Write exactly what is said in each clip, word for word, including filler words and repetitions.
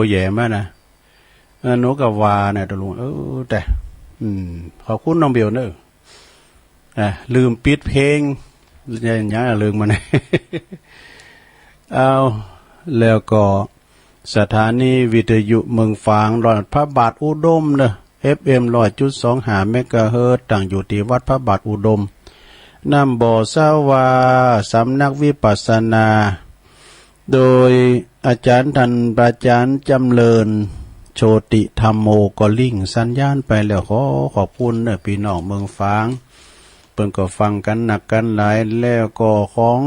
แหย่มานะ เออ หนูก็ว่านะ ตกลง เออ แต่ อืม ขอบคุณน้องเบลเนอะ อ่ะ ลืมปิดเพลง อย่าง อย่างลืมมัน เอา แล้วก็สถานีวิทยุเมืองฝาง ลอดพระบาทอุดมเนอะ เอฟเอ็ม ร้อยจุดสองห้า เมกะเฮิรตซ์ ตั้งอยู่ตี้วัดพระบาทอุดม น้ำบ่อสาวา สำนักวิปัสสนา โดยอาจ๋ารย์ท่านพระอาจ๋ารย์จ๋ำเริญ โชติธัมโม ก็ริ่งสัญญาณไปแล้ว ขอขอบคุณเนอะ ปี้น้องเมืองฝาง เปิ้นก็ฟังกั๋นนักกั๋นหลาย แล้วก็ของ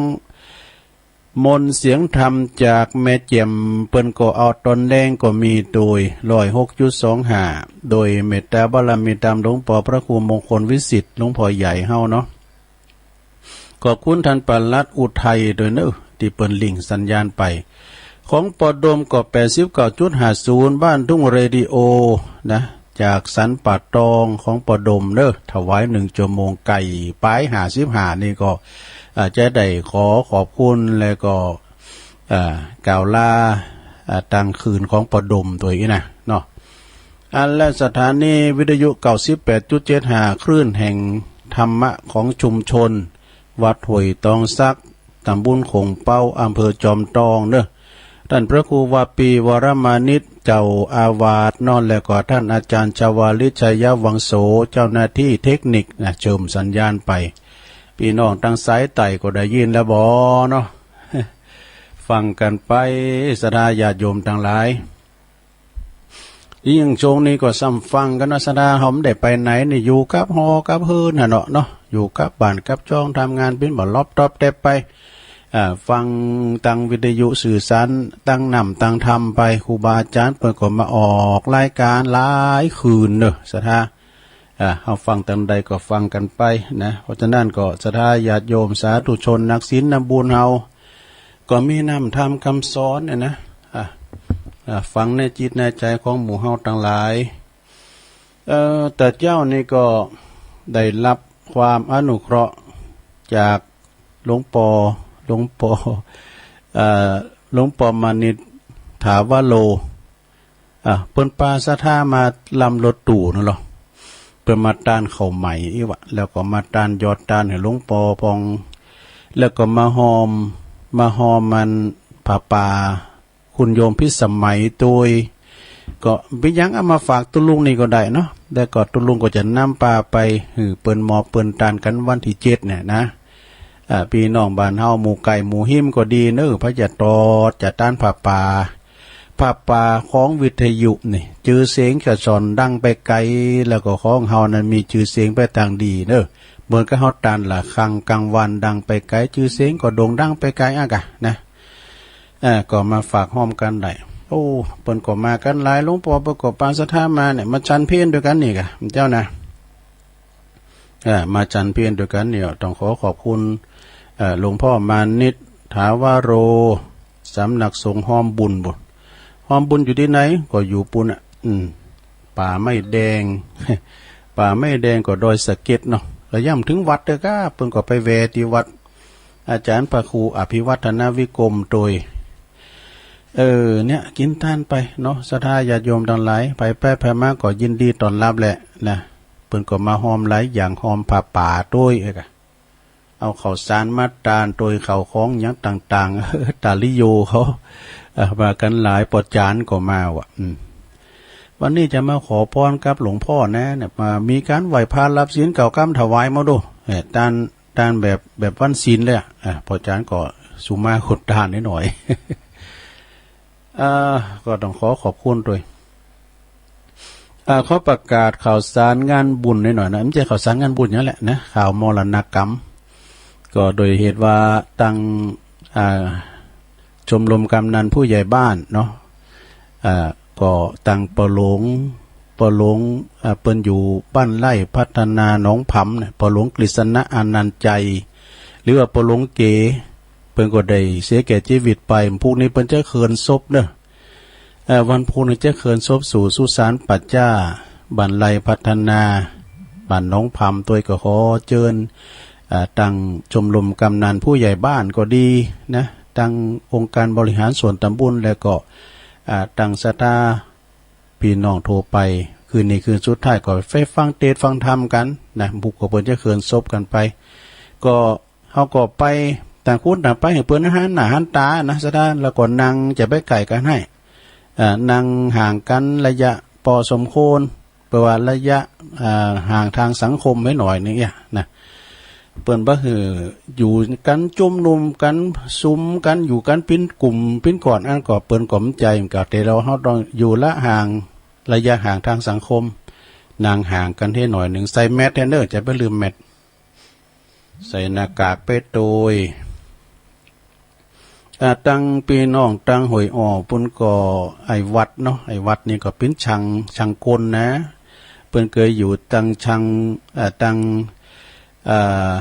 มนต์เสียงธรรมจากแม่แจ่ม เปิ้นก็เอาต๋อนแลงก็มี โดย ร้อยหกจุดสองห้า โดยเมตตาบารมีต๋ามหลวงป้อพระครูมงคลวิสิทธิ์ หลวงป้อใหญ่เฮาเนาะ ขอบคุณต้านปลัดอุทัยตวยเนอะ ตี้เปิ้นริ่งสัญญาณไป ของป้อดมก็ แปดสิบเก้าจุดห้าศูนย์ บ้านทุ่งเรดิโอนะ จากสันป่าตองของป้อดมเนอะ ถวายหนึ่งจั่วโมง ไก่ป๋ายห้าสิบห้านี่ก็ อ่า จะได้ขอขอบคุณ แล้วก็ อ่า กล่าวลา อ่า ตางคืนของป้อดมตวยอี้นะเนาะ อันและสถานีวิทยุ เก้าสิบแปดจุดเจ็ดห้า คลื่นแห่งธรรมะของชุมชน วัดห้วยตองสัก ต๋ำบลโข่งเป๊า อำเภอจอมตองเนอะ ต้านพระครูวาปี วรมานิช เจ้าอาวาสเนาะ แล้วก็ต้านอาจ๋ารย์ชวาลิต ชัยวังโส เจ้าหน้าตี้เทคนิคนะ เจิ่มสัญญาณไป ปี้น้องตางสายใต้ก็ได้ยินแล้วบ่เนาะ ฟังกั๋นไป ศรัทธาญาติโยมตังหลาย ยิ่งช่วงนี้ก็ซ้ำฟังกั๋นเนาะ ศรัทธาเฮาบ่ได้ไปไหนนี่ อยู่กับหอกับเฮือนหั้นเนาะเนาะ อยู่กับบ้านกับจ้อง ทำงานปิ้นบ่าล็อบต๊อบแต๊บไป อ่า ฟังตางวิทยุสื่อสาร ตางน้ำตางธรรมไป ครูบาอาจ๋ารย์เปิ้นก็มาออกรายการหลายคืนเนอะ ศรัทธา อ่า เฮาฟังตางใดก็ฟังกั๋นไปนะ เพราะฉะนั้นก็ศรัทธาญาติโยมสาธุชนนักศีลนักบุญเฮา ก็มีน้ำธรรมกำสอนเนี่ยนะ อ่ะ อ่ะ ฝังในจิตในใจ๋ของหมู่เฮาตังหลาย เอ่อ แต่เจ้านี่ก็ได้ฮับความอนุเคราะห์จากหลวงป้อ หลวงป้อ เอ่อ หลวงป้อมานิต ถาวโร อ่ะ เปิ้นปาศรัทธามาลำรถตู้นั่นลอ เปิ้นมาตานข้าวไหม้อี้วะ แล้วก็มาตานหยอดตานหื้อหลวงป้อปอง แล้วก็มาฮอม มาฮอมมันผ้าป่า คุณโยมพิสมัยตวย ก็บ่มีหยัง เอามาฝากตุ๊ลุงนี่ก็ได้เนาะ แล้วก็ตุ๊ลุงก็จะนำปาไปหื้อเปิ้นหมอบเปิ้นตานกั๋นวันตี้เจ็ดเนี่ยนะ อ่า ปี้น้องบ้านเฮาหมู่ใก้หมู่ฮิมก็ดีเนอะ ใผจะตอดจะตานผ้าป่า ผ้าป่าของวิทยุนี่ จื้อเสียงจะส่อนดังไปไก๋ แล้วก็ของเฮานั้นมีจื้อเสียงไปตางดีเนอะ เหมือนกับเฮาตานระฆังก๋างวันดังไปไก๋ จื้อเสียงก็โด่งดังไปไก๋อะกะนะ เอ่อ ก็มาฝากฮอมกั๋นได้ โอ้ เปิ้นก็มากั๋นหลาย หลวงป้อเปิ้นก็ปาศรัทธามาเนี่ย มาฉันเพลตวยกั๋นนี่กะ เจ้านะ เอ่อ มาฉันเพลตวยกั๋นเนี่ย ต้องขอขอบคุณ เอ่อ หลวงป้อมานิต ถาวโร สำนักสงฆ์ฮอมบุญบุญ ฮอมบุญอยู่ตี้ไหน ก็อยู่ปู๊นน่ะ อืม ป่าไม้แดง ป่าไม้แดงก็ดอยสะเก็ดเนาะ ก็ย่ำเถิงวัดเตื้อกา เปิ้นก็ไปแวะตี้วัด อาจ๋ารย์พระครูอภิวัฒนวิกรมตวย เออ เนี่ย กิ๋นตานไปเนาะ ศรัทธาญาติโยมตังหลาย ใผไปใผมาก็ยินดีต้อนฮับแหละนะ เปิ้นก็มาฮอมหลายอย่าง ฮอมผ้าป่าตวย เอ้ยกะ เอาข้าวสารมาตานตวย ข้าวของหยังต่างๆ ตาลิโยเขา เอ่อ มากั๋นหลาย ป้อจ๋ารย์ก็มาวะ อืม วันนี้จะมาขอพรกับหลวงป้อนะ เนี่ย มามีก๋านไหว้พระฮับศีลเก้าก้ำถวายมาดู เอ่อ ตาน ตานแบบ แบบวันศีลเลยอะ อ่ะ ป้อจ๋ารย์ก็สุมาขุดตานนิดหน่อย อ่า ก็ต้องขอขอบคุณตวย อ่า ขอประกาศข่าวสารงานบุญนิดหน่อยนะ บ่ใจ้ข่าวสารงานบุญหยังแหละนะ ข่าวมรณกรรม ก็โดยเหตุว่าตาง อ่า ชมรมกำนันผู้ใหญ่บ้านเนาะ อ่า ก็ตางป้อหลวง ป้อหลวง อ่า เปิ้นอยู่บ้านไร่พัฒนาหนองผำเนี่ย ป้อหลวงกฤษณะอานันต์ชัย หรือว่าป้อหลวงเก๋ เปิ้นก็ได้เสียแก่จีวิตไป พุธนี้เปิ้นจะเคลื่อนศพเนาะ เอ่อ วันพุธนี้จะเคลื่อนศพสู่สุสานป่าจ๊า บ้านไร่พัฒนา บ้านหนองผำตวย ก็ขอเจิญ เอ่อ ตางชมรมกำนันผู้ใหญ่บ้านก็ดีนะ ตางองค์การบริหารส่วนตำบล แล้วก็ อ่า ตังศรัทธาปี้น้องทั่วไป คืนนี้คืนสุดท้ายก็ไปฟังเตสน์ฟังธรรมกั๋นนะ บุคคลเปิ้นจะเคินศพกั๋นไป ก็ เฮาก็ไปต่างคนต่างไป หื้อเปิ้นหันหน้าหันต๋านะ ศรัทธา แล้วก็นั่ง จะไปใก้กั๋นไห้ อ่า นั่งห่างกั๋นระยะปอสมควร เปื้อว่าระยะ อ่า ห่างตางสังคมไว้หน้อยนึ่งเอี้ยนะ เปิ้นบ่หื้ออยู่กั๋นจุมนุมกั๋น สุมกั๋น อยู่กั๋นเป๋นกลุ่มเป๋นก้อน อันก็เปิ้นก็บ่ใจ้ ก็แต่เฮา เฮาต้องอยู่ละห่าง ระยะห่างตางสังคม นั่งห่างกั๋นเหียหน้อยนึ่ง ใส่แมสแทนเน่อ จะบ่ลืมแมส ใส่หน้ากากไปโตย อ่า ตังปี้น้องตังห้วยอ้อปุ้นก็ ไอ้วัดเนาะ ไอ้วัดนี่ก็เป๋นช่าง ช่างกลนะ เปิ้นเกยอยู่ตังช่าง อ่า ตัง อ่า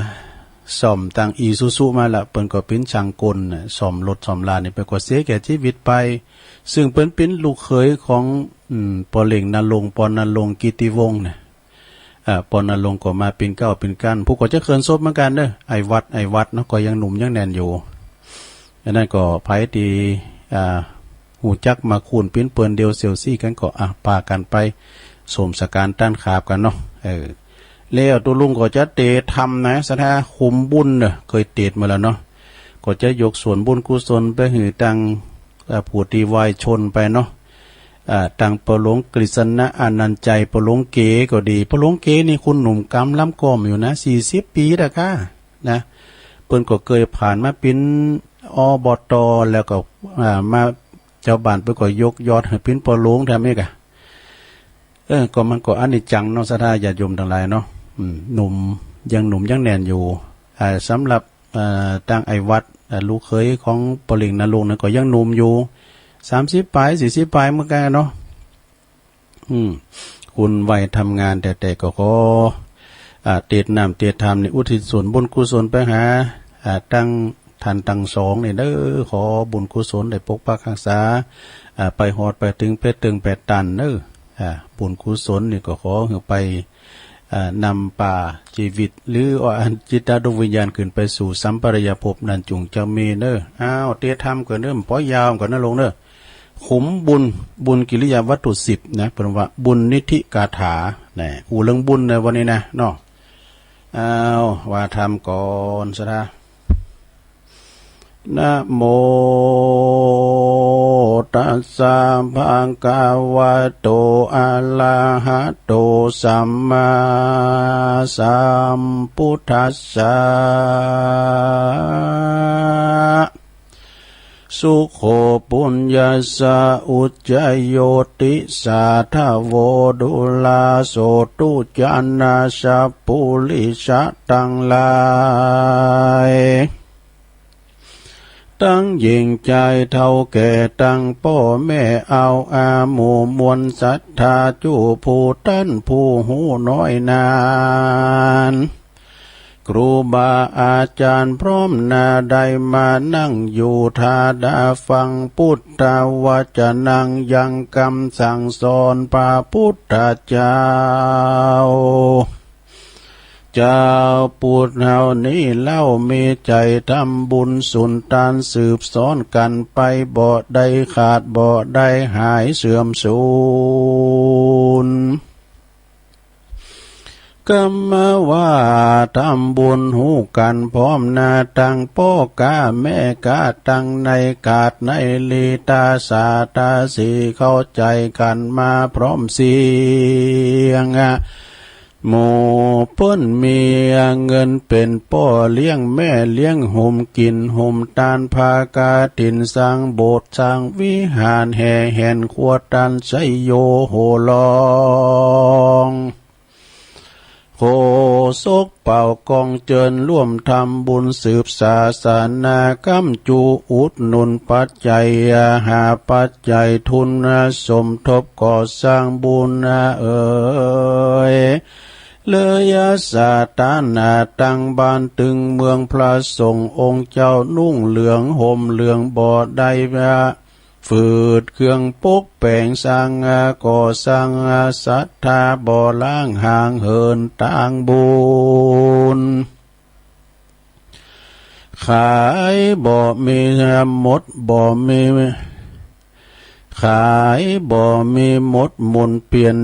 ซ่อมตังอีซูซูมาละ เปิ้นก็เป๋นช่างกลน่ะ ซ่อมรถซ่อมรานี่ เปิ้นก็เสียแก่จีวิตไป ซึ่งเปิ้นเป๋นลูกเขยของ อืม ป้อเล็งนรงค์ ป้อนรงค์กิตติวงศ์น่ะ อ่า ป้อนรงค์ก็มาเป๋นเก้าเป๋นกั๋น ผู้ก็จะเคินศพเหมือนกั๋นเน่อ ไอ้วัด ไอ้วัดเนาะ ก็ยังหนุ่มยังแน่นอยู่ อันนั้นก็ใผตี้ อ่า ฮู้จักมาคูณปิ้นเปิ้นเดียวเสี่ยวซี้กั๋นก็ อ่ะ ปากั๋นไปสมสก๋านต้านขาบกั๋นเนาะ เออ แล้วตุ๊ลุงก็จะเตสน์ธรรมนะ ศรัทธา ขุมบุญเน่อ เกยเตสน์มาแล้วเนาะ ก็จะยกส่วนบุญกุศลไปหื้อตัง อ่า ผู้ตี้วายชนไปเนาะ อ่า ตังป้อหลวงกฤษณะ อานันต์ชัย ป้อหลวงเก๋ก็ดี ป้อหลวงเก๋นี่คุณหนุ่มกำลำก้อมอยู่นะ สี่สิบปี๋แล้วก้านะ เปิ้นก็เกยผ่านมาเป๋น อบต. แล้วก็ อ่า มา จาวบ้านเปิ้นก็ยกยอดหื้อเป๋นป้อหลวงแถมอีกอะ เออ ก็มันก็อนิจจังเนาะ ศรัทธาญาติโยมตังหลายเนาะ อืม หนุ่ม ยังหนุ่มยังแน่นอยู่ อ่า สำหรับ เอ่อ ตังไอ้วัด เอ่อ ลูกเขยของป้อเล็งนรงค์นั้นก็ยังหนุ่มอยู่ สามสิบป๋าย สี่สิบป๋ายเหมือนกั๋นเนาะ อืม คุณวัยทำงานแต๊ๆ ก็ขอ อ่า เตสน์น้ำเตสน์ธรรมนี่ อุทิศส่วนบุญกุศลไปหา อ่า ตังต้านตังสองนี่เน่อ ขอบุญกุศลได้ปกปักฮักษา อ่า ไปฮอดไปเถิงแปดเถิงแปดต้านเน่อ อ่า บุญกุศลนี่ก็ขอหื้อไป อ่า นำปาจีวิต หรือว่าจิตดวงวิญญาณขึ้นไปสู่สัมปรายภพนั้นจุ่งจะมีเน่อ อ้าว เตสน์ธรรมก่อนเน่อ ปล่อยยาวก่อนนะลุงเน่อ ขุมบุญ บุญกิริยาวัตถุสิบนะ เปิ้นว่าบุญนิธิคาถา นะ อู้เรื่องบุญในวันนี้นะเนาะ อ้าว ว่าธรรมก่อน ศรัทธา นะโมตัสสะ ภะคะวะโต อะระหะโต สัมมาสัมพุทธัสสะ สุโข ปุญญัสสะ อุจจโยติสาทะโว ดูราโสตุ จานะสัพปุริสะตังหลาย ตังหญิงจายเฒ่าแก่ ตังป้อแม่อ่าวอา หมู่มวลศรัทธาจุผู้ต้าน ผู้ฮู้น้อยนาน ครูบาอาจ๋ารย์พร้อมหน้า ได้มานั่งอยู่ท่าดาฟัง พุทธวจนะยังกำสั่งสอนพระพุทธเจ้า เจ้าปุ้นเฮานี้เล่า มีใจ๋ทำบุญสุนตาน สืบสอนกั๋นไป บ่ได้ขาด บ่ได้หายเสื่อมสูญ กำมาว่าทำบุญฮู้กั๋นพร้อมหน้า ตังป้อก้าแม่ก้า ตังในกาดในลี ตาสาตาสี เข้าใจ๋กั๋นมาพร้อมเสียง หมู่เปิ้นมีเงินเป๋นป้อเลี้ยงแม่เลี้ยง หุมกิ๋นหุมตาน ผ้ากฐิน สร้างโบสถ์สร้างวิหาร แห่แหนครัวตาน ไชโยโห่ร้อง โห่ศกเป่ากองเจิญ ร่วมทำบุญสืบศาสนา ค้ำจุอุดหนุนปัจจัย หาปัจจัยทุนสมทบก่อสร้างบุญเอ๋ย เลยสถานะตังบ้านตึงเมือง พระสงฆ์องค์เจ้านุ่งเหลืองห่มเหลือง บ่ได้ ฝืดเคืองปกแป๋งสร้างก่อสร้าง ศรัทธาบ่ล้างห่างเหินตางบุญ ขายบ่มีหมด บ่มี ขายบ่มีหมดหมุนเปลี่ยน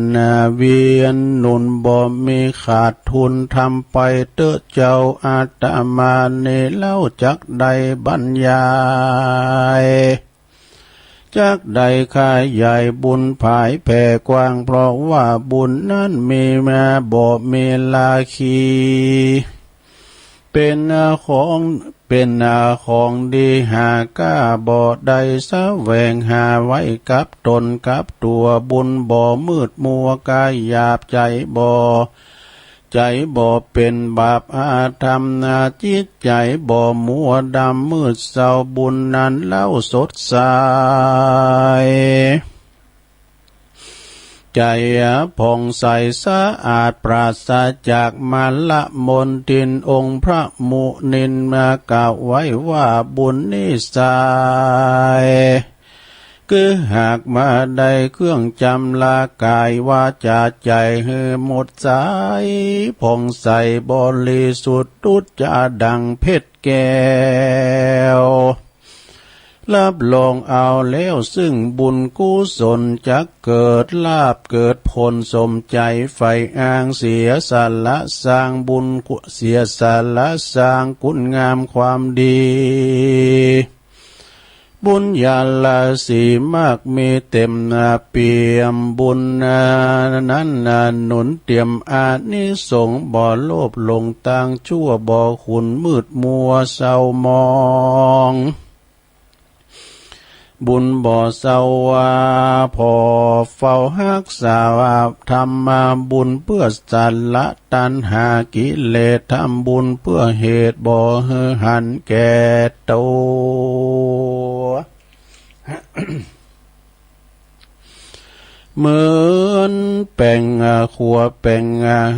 เวียนหนุน บ่มีขาดทุน ทำไปเต๊อะเจ้า อาตมานี้เล่าจักได้บรรยาย จักได้ขยายบุญผายแผ่กว้าง เพราะว่าบุญนั้นมีมาบ่มีราคี เป็นของ เป็นของดีหาก้าบ่ได้ แสวงหาไว้กับตนกับตั๋ว บุญบ่มืดมัว ก๋ายหยาบ ใจ๋บ่ ใจ๋บ่เป็นบาปอาธรรม จิตใจ๋บ่มัวดำมืดเศร้า บุญนั้นเล่าสดใส ใจ๋ผ่องใสสะอาดปราศจากมลมลทิน องค์พระมุนินมากล่าวไว้ว่าบุญนี้ใส คือหากมาได้เครื่องจำระกายวาจาใจ๋หื้อหมดใส ผ่องใสบริสุทธิ์ดุจจะดั่งเพชรแก้ว รับรองเอาแล้วซึ่งบุญกุศล จักเกิดลาภเกิดผลสมใจ๋ใฝ่อ้าง เสียสละสร้างบุญกุ เสียสละสร้างคุณงามความดี บุญญาราศีมากมีเต็มเปี่ยม บุญนั้นหนุนเตรียมอานิสงส์ บ่โลภหลงตางชั่ว บ่ขุ่นมืดมัวเศร้าหมอง บุญบ่เศร้าว่า ผ่อเฝ้าฮักษาธรรมบุญเปื้อสละตัณหากิเลส ทำบุญเปื้อเหตุบ่หื้อหันแก่ตั๋ว เหมือนแป๋งขัวแป๋ง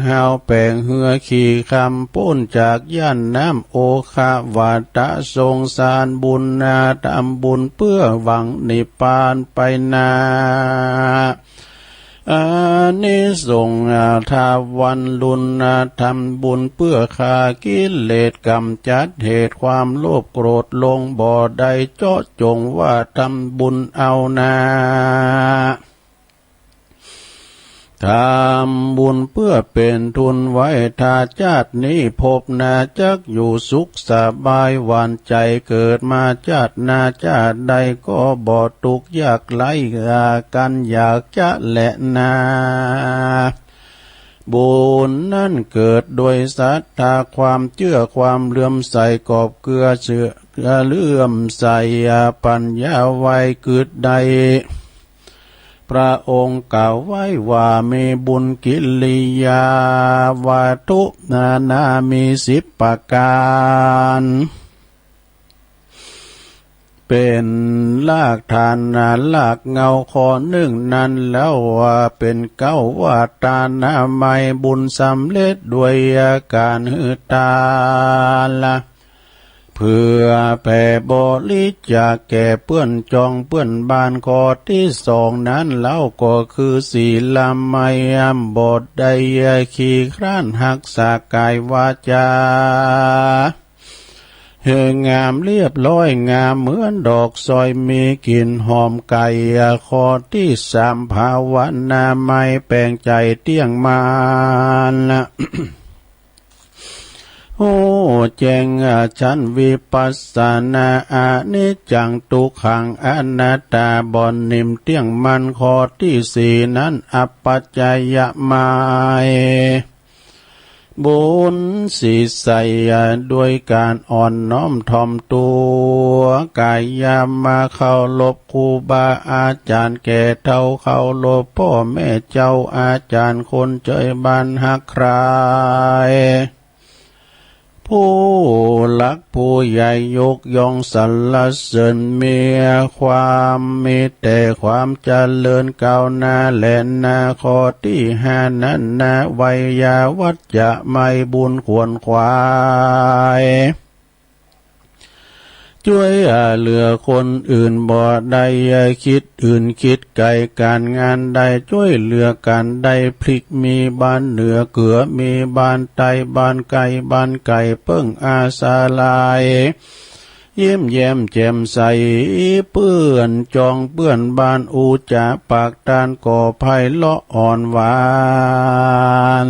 ฮาว แป๋งเฮือขี่คำป๊นจากย่านน้ำโอคะวาตะสงสาร บุญนาทำบุญเปื้อหวังนิพพานไปนา อานิสงส์ทาวันลุน ทำบุญเปื้อฆ่ากิเลส กำจัดเหตุความโลภโกรธหลง บ่ได้เจาะจงว่าทำบุญเอานา ทำบุญเปื้อเป๋นทุนไว้ ถ้าจาตินี้ภพหน้าจักอยู่สุขสบายหวานใจ๋ เกิดมาจาติหน้าจาติใดก็บ่ตุ๊กข์ยากไร้ กันอยากจะแลนา บุญนั้นเกิดโดยศรัทธาความเจื้อความเลื่อมใส กอบเกื้อเจื้อเลื่อมใส ปัญญาไวกึ๊ดได้ พระองค์กล่าวไว้ว่ามีบุญกิริยาวัตถุนานามีสิบประก๋าน เป๋นรากฐานรากเหง้าข้อนึ่งนั้นแล้วว่าเป๋นเก๊าว่าทานามัย บุญสำเร็จด้วยก๋านหื้อตานละ เปื้อแผ่บริจาคแก่เปื้อนจองเปื้อนบ้าน ข้อตี้สองนั้นเล่าก็คือศีลมัย บ่ได้ขี้คร้านฮักษากายวาจา หื้องามเรียบร้อยงามเหมือนดอกสร้อยมีกลิ่นหอมไก่ ข้อตี้สามภาวนามัยแป๋งใจ๋เตี้ยงมั่น ฮู้แจ้งฉันวิปัสสนาอนิจจังทุกขังอนัตตา บ่อนนิ่มเตี้ยงมั่น ข้อตี้สี่นั้นอัปปจายมัย บุญสี่ใส่ด้วยก๋านอ่อนน้อมถ่อมตั๋ว ก๋ายามาเคารพครูบาอาจ๋ารย์แก่เฒ่า เคารพป้อแม่เจ้าอาจ๋ารย์คนเจยบ้านฮักใคร่ ผู้หลักผู้ใหญ่ยกย่องสรรเสริญ มีความ มีแต่ความเจริญก้าวหน้าแลนา ข้อตี้ห้านั้นนา ไวยาวัจจะมัยบุญขวนขวาย จ้วยเหลือคนอื่นบ่ได้ คิดอื่นคิดไก๋ก๋านงานใด จ้วยเหลือก๋านใด พริกมีบ้านเหนือ เกือมีบ้านใต้ บ้านใก้บ้านไก๋ เปิ้งอาศรัย ยิ้มแย้มแจ่มใส เปื้อนจองเปื้อนบ้าน อุจจาปากตานก็ไพเราะอ่อนหวาน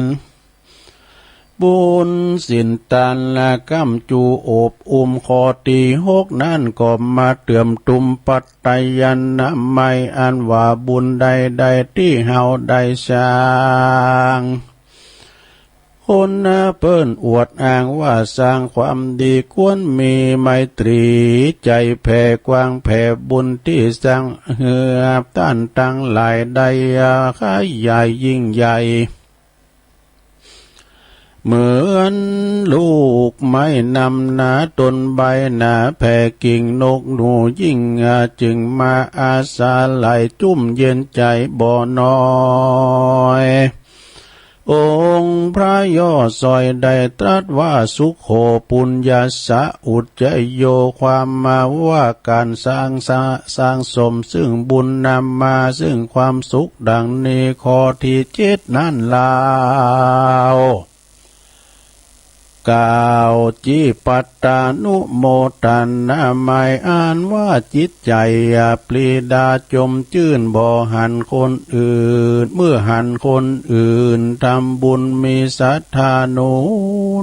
บุญศีลตานละก้ำจูโอบอุ้ม ข้อตี้หกนั้นก็มาเติมตุ้มปัตตานามัย อันว่าบุญใดๆ ตี้เฮาได้สร้าง คนเปิ้นอวดอ้างว่าสร้างความดี ควรมีไมตรี๋ใจ๋แผ่กว้าง แผ่บุญตี้สร้างหื้อต้านตังหลายได้ขยายยิ่งใหญ่ เหมือนลูกไม้นำหนา ต้นใบหนาแผ่กิ่ง นกหนูยิ่งจึงมาอาศัย จุ่มเย็นใจ๋บ่น้อย องค์พระยอดซ้อยได้ตรัสว่า สุโข ปุญญาสสะ อุจจโย ความมาว่าก๋านสร้างสะ สร้างสมซึ่งบุญนำมาซึ่งความสุขดังนี้ ข้อตี้เจ็ดนั้นลาว กล่าวจิตตานุโมทนามัย อันว่าจิตใจ๋ปรีดาจมจื้น บ่หันคนอื่น เมื่อหันคนอื่นทำบุญ มีศรัทธาหนุ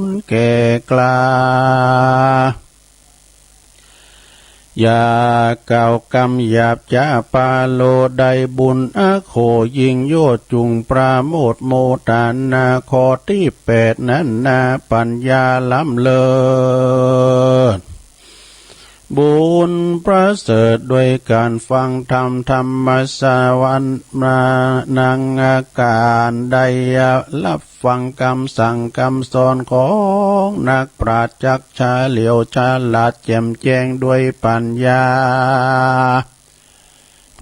นแก่กล้า อย่ากล่าวกำหยาบจ๊าปาโล ได้บุญอะโขยิ่งยวด จุ่งปราโมทย์โมทนา ข้อตี้แปดนั้นนา ปัญญาล้ำเลิศ บุญประเสริฐด้วยก๋านฟังธรรม ธรรมสวนา นังก๋านได้รับฟังกำสั่งกำสอนของนักปราชญ์ จักเฉลียวฉลาดแจ่มแจ้งด้วยปัญญา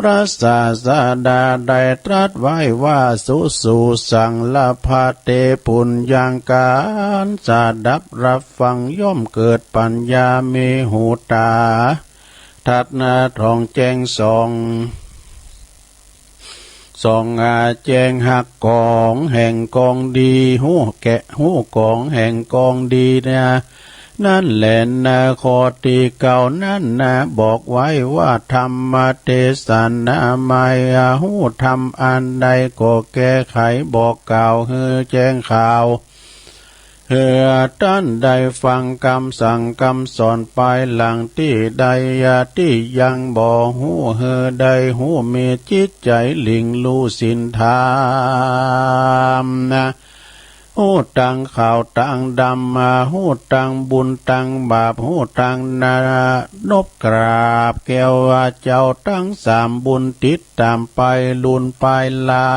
พระศาสดาได้ตรัสไว้ว่า สุสุสัง ลภะเต ปุญญัง ก๋านสดับรับฟังย่อมเกิดปัญญา มีหูต๋าทัศนาท่องแจ้งส่อง ส่องอาแจ้งฮักก๋องแห่งกองดี ฮู้แก่ ฮู้ก๋องแห่งกองดีนา นั้นแหละนา ข้อตี้เก้านั้นนา บอกไว้ว่า ธรรมเตสนามัย ฮู้ธรรมอันใดก็แก้ไขบอกกล่าวหื้อแจ้งข่าว หื้อต้านได้ฟังกำสั่งกำสอน ปายหลังตี้ใดตี้ยังบ่ฮู้ หื้อได้ฮู้ มีจิตใจ๋หลิ่งลู่ศีลธรรมนา ฮู้ตังขาวตังดำนา ฮู้ตังบุญตังบาป ฮู้ตังนรกกราบแก้วเจ้าตังสาม บุญติดต๋ามไปลุนไปละ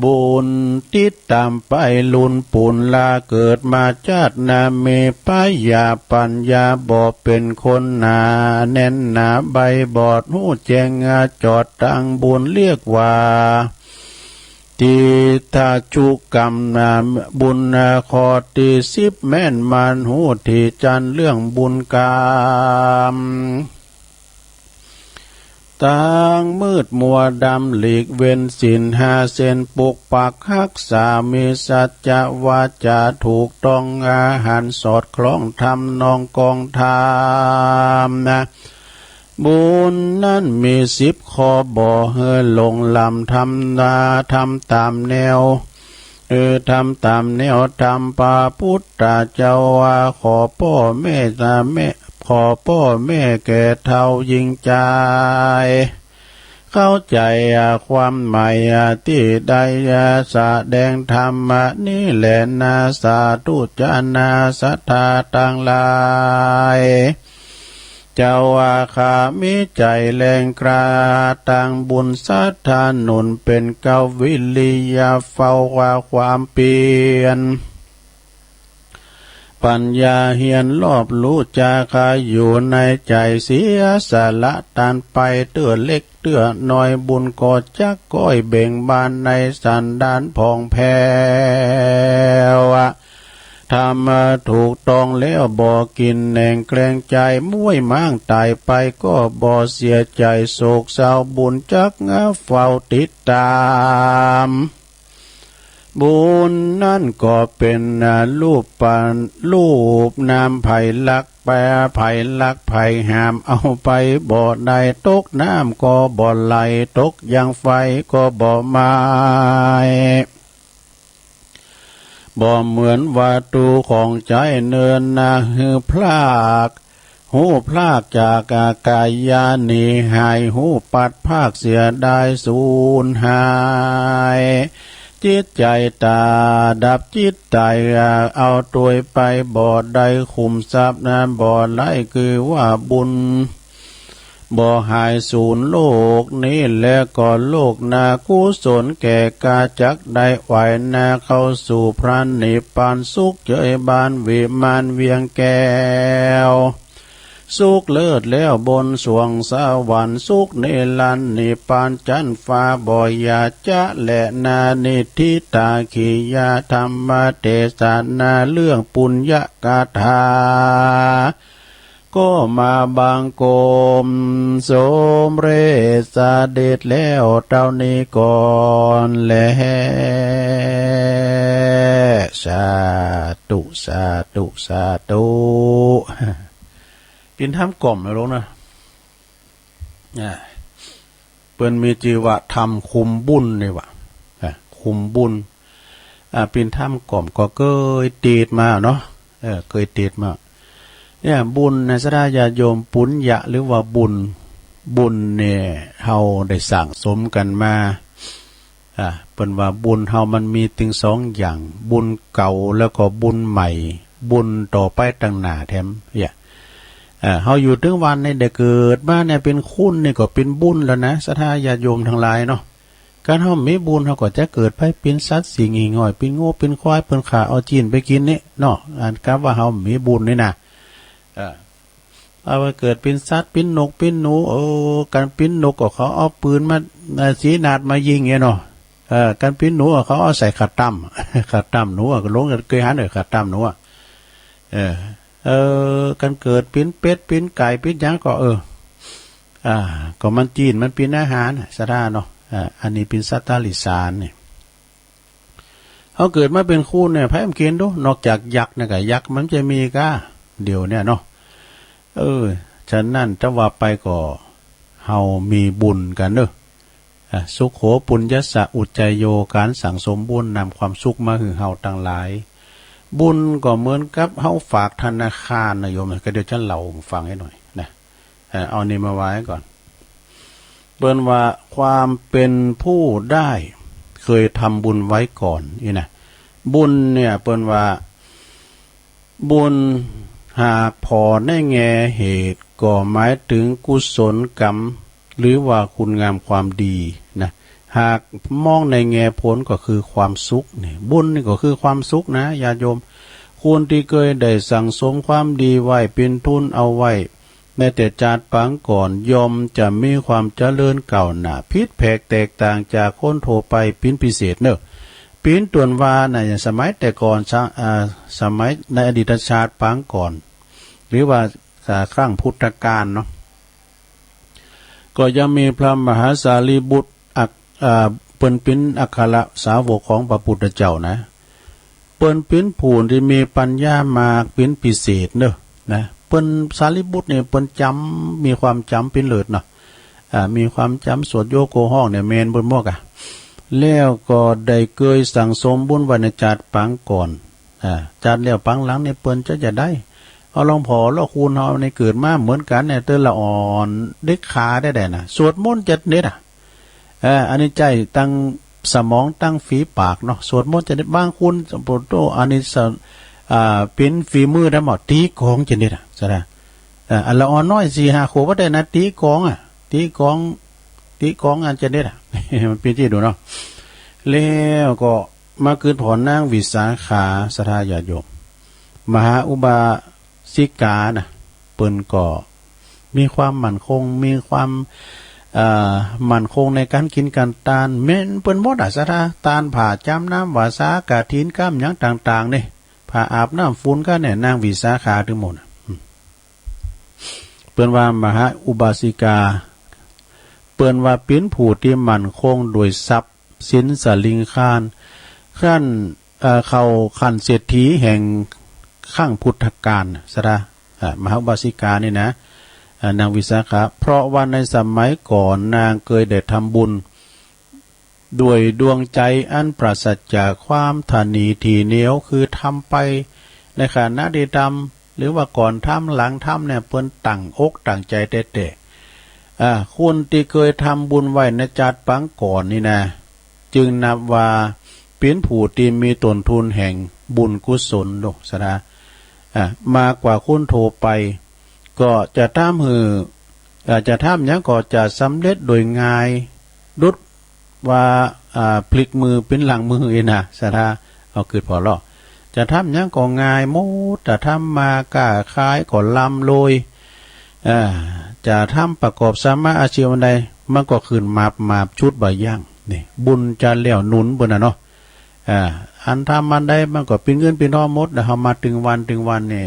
บุญติดต๋ามไปลุนปูนละ เกิดมาจาตินา มีพญาปัญญาบ่เป๋นคนนา แน่นหนาใบบอด ฮู้แจ้งจอดตังบุญ เรียกว่า ทิฏฐาจุกรรมนา บุญนา ข้อตี้สิบแม่นมัน ฮู้ถี่จั้นเรื่องบุญกรรม ตางมืดมัวดำ หลีกเว้นศีลห้าเส้น ปกปักฮักษา มีสัจจะวาจ๋าถูกต้อง อาหารสอดคล้องทำนองกองธรรมนา บุญนั้นมีสิบข้อ บ่หื้อหลงล้ำทำนา ทำต๋ามแนว เออ ทำต๋ามแนวธรรม พระพุทธเจ้าว่า ขอป้อแม่ตาแม่ ขอป้อแม่แก่เฒ่าหญิงจาย เข้าใจ๋ความหมายตี้ได้แสดงธรรมนี้แลนา สาธุจานาศรัทธาตังหลาย เจ้าว่าข้ามีใจ๋แรงกล้า ตังบุญศรัทธาหนุนเป๋นเกล้า วิริยะเฝ้าว่าความเปียร ปัญญาเฮียนรอบรู้จ๋า ข้าอยู่ในใจ๋เสียสละตานไป เตื้อเล็กเตื้อน้อย บุญก็จักก้อยเบ่งบานในสันดานผ่องแผ้ว ทำถูกต้องแล้วบ่กินแหนง แกล้งใจ๋ม้วยม้างต๋ายไป ก็บ่เสียใจ๋โศกเศร้า บุญจักเฝ้าติดต๋าม บุญนั้นก็เป๋น อ่า รูปปัน รูปนาม ใผลักแป๋ ใผลักใผห้ามเอาไปบ่ได้ ตกน้ำก็บ่ไหล ตกยังไฟก็บ่ไหม้ บ่เหมือนวัตถุของใจ๊เนินนา หื้อพราก ฮู้พรากจากกายาหนีหาย ฮู้ปัดพรากเสียดายสูญหาย จิตใจ๋ต๋าดับ จิตใจ๋เอาตวยไปบ่ได้ ขุมทรัพย์นั้นบ่ไหล คือว่าบุญ บ่หายสูญโลกนี้ และก็โลกหน้า กุศลแก่กล้าจักได้ไหวนา เข้าสู่พระนิพพาน สุขเจยบานวิมานเวียงแก้ว สุขเลิศแล้วบนสวงสวรรค์ สุขนิรันดร์นิพพานจั๊นฟ้าบ่อย่าจะแลนา นิฏฐิตากิยธรรมเตสนา เรื่องปุญญกถา ก็มาบังคมสมเร็จเสด็จแล้วเต้านี้ก่อนแล สาธุ สาธุ สาธุ เป๋นธรรมกล่อมนะลูกนะ อ่า เปิ้นมีจื้อว่าธรรมคุมบุญนี่หว่า อ่ะ คุมบุญ อ่ะ เป๋นธรรมกล่อมก็เกยเตศน์มาเนาะ เออ เกยเตศน์มา เนี่ย บุญนะศรัทธาญาติโยม ปุญญะหรือว่าบุญ บุญเนี่ย เฮาได้สั่งสมกั๋นมา อ่ะ เปิ้นว่าบุญเฮามันมีตึงสองอย่าง บุญเก่าแล้วก็บุญใหม่ บุญต่อไปตังหน้าแถม เนี่ย เอ่อ เฮาอยู่ตึงวันนี้ได้เกิดมาเนี่ยเป๋นคนนี่ก็เป๋นบุญแล้วนะ ศรัทธาญาติโยมตังหลายเนาะ คันเฮาบ่มีบุญเฮาก็จะเกิดไปเป๋นสัตว์สิงหิ่งห้อย เป๋นงู เป๋นควาย เปิ้นฆ่าเอาจีนไปกิ๋นนี่เนาะ อันกับว่าเฮาบ่มีบุญนี่นะ เออ เอาไปเกิดเป๋นสัตว์ เป๋นนก เป๋นหนู เออ คันเป๋นนกก็เขาเอาปืนมา เอ่อ สีหนาดมายิงเนี่ยเนาะ เออ คันเป๋นหนูเขาเอาใส่ขาตั้ม ขาตั้มหนูอะ ลงเกยหัน เออ ขาตั้มหนูอะ เออ เออ คันเกิดเป๋นเป็ด เป๋นไก่ เป๋นหยังก็ เออ อ่า ก็มันจีน มันเป๋นอาหารน่ะ ศรัทธาเนาะ อ่า อันนี้เป๋นสัตว์ตาริสานนี่ เฮาเกิดมาเป๋นคนเนี่ย ใผบ่เก๋นดู นอกจากยักษ์นะ ก็ยักษ์มันจะมีก้า เดี๋ยวเนี่ยเนาะ เออ ฉะนั้นถ้าว่าไปก็ เฮามีบุญกั๋นเนาะ อ่ะ สุโข ปุญญัสสะ อุจจโย ก๋านสั่งสมบุญนำความสุขมาหื้อเฮาตังหลาย บุญก็เหมือนกับเฮาฝากธนาคารนะโยม ก็เดี๋ยวจะเล่าหื้อฟังหน่อยนะ เอ่อ เอานี่มาไว้ก่อน เปิ้นว่าความเป๋นผู้ได้ เคยทำบุญไว้ก่อน นี่นะ บุญเนี่ยเปิ้นว่า บุญหากผ่อในแง่เหตุ ก็หมายถึงกุศลกรรม หรือว่าคุณงามความดีนะ หากมองในแง่ผลก็คือความสุขนี่ บุญนี่ก็คือความสุขนะ ญาติโยม คนตี้เกยได้สั่งสมความดีไว้เป๋นทุนเอาไว้ ในแต่จาติปางก่อน ย่อมจะมีความเจริญก้าวหน้า ผิดแผกแตกต่างจากคนทั่วไปเป๋นพิเศษเนาะ เป๋นต้นว่าในสมัยแต่ก่อน สะ- อ่า สมัยในอดีตชาติปางก่อน หรือว่า อ่า ครั้งพุทธกาลเนาะ ก็ยังมีพระมหาสารีบุตร อัก- อ่า เปิ้นเป๋นอัครสาวกของพระพุทธเจ้านะ เปิ้นเป๋นผู้ตี้มีปัญญามากเป๋นพิเศษเนาะ นะ เปิ้นสารีบุตรเนี่ยเปิ้นจ๋ำ มีความจ๋ำเป๋นเลิศเนาะ อ่า มีความจ๋ำสวดโยโกฮ้องเนี่ยแม่นเปิ้นหมดอะ แล้วก็ได้เกยสั่งสมบุญไว้ในจาติปางก่อน อ่า จาติแล้วปางหลังเนี่ยเปิ้นจะจะได้ เอาลองผ่อลองคูณเฮาในเกิดมาเหมือนกั๋นเนี่ย เตื้อละอ่อนเด็กขาได้ได้นะ สวดมนต์จะเด็ดอะ เออ อันนี้ใจ๊ตังสมองตังฝีปากเนาะ สวดมนต์จะเด็ด บางคน โอ้โห อันนี้สะ- อ่า เป๋นฝีมือได้หมด ตี๋กลองจะเด็ดอะ ใจ้ไหม เออ อันละอ่อนน้อยสี่ห้าขวบว่าได้นะ ตี๋กลองอะ ตี๋กลอง ตี๋กลองอันจะเด็ดอะ มันเป๋นตี้ดูเนาะ แล้วก็มาเกิดผ่อนนางวิสาขา ศรัทธาญาติโยม มหาอุบาสิกานะ เปิ้นก็มีความมั่นคง มีความ เอ่อ มั่นคงในก๋านกิ๋นก๋านตาน แม่นเปิ้นหมดอะ ศรัทธา ตานผ้าจ๋ำน้ำวาสา กฐินกรรมหยังต่างๆ นี่ ผ้าอาบน้ำฝุ่นก็เนี่ย นางวิสาขาตึงหมดอะ อืม เปิ้นว่ามหาอุบาสิกา เปิ้นว่าเป๋นผู้ตี้มั่นคงโดยทรัพย์ สินสลิงคาร ขั้น เอ่อ เข้าขั้นเศรษฐีแห่งครั้งพุทธกาล ศรัทธา เอ่อ มหาอุบาสิกานี่นะ เอ่อ นางวิสาขะ เพราะว่าในสมัยก่อนนางเกยได้ทำบุญ ด้วยดวงใจอันปราศจากความถนีถี่เหนียว คือทำไปในขณะตี้ทำ หรือว่าก่อนทำหลังทำเนี่ย เปิ้นตั้งอกตั้งใจ๋แต๊ๆ อ่า คนตี้เกยทำบุญไว้ในจาติปางก่อนนี่นะ จึงนับว่าเป๋นผู้ตี้มีต้นทุนแห่งบุญกุศลโลก ศรัทธา อ่า มากกว่าคนทั่วไป ก็จะทำหื้อ อ่า จะทำหยังก็จะสำเร็จโดยง่าย ดุจว่า อ่า พลิกมือเป๋นหลังมืออี้นะ ศรัทธา เอากึ๊ดผ่อเล่า จะทำหยังก็ง่ายหมด จะทำมาก้าขายก็ร่ำรวย อ่า จะทำประกอบสัมมาอาชีพอันใด มันก็ขึ้นมาบมาบชุดบ่ายั้ง นี่ บุญจะแล้วหนุนเปิ้นน่ะเนาะ อ่า อันทำอันใดมันก็เป๋นเงินเป๋นทองหมด แล้วเฮามาตึงวันตึงวันนี่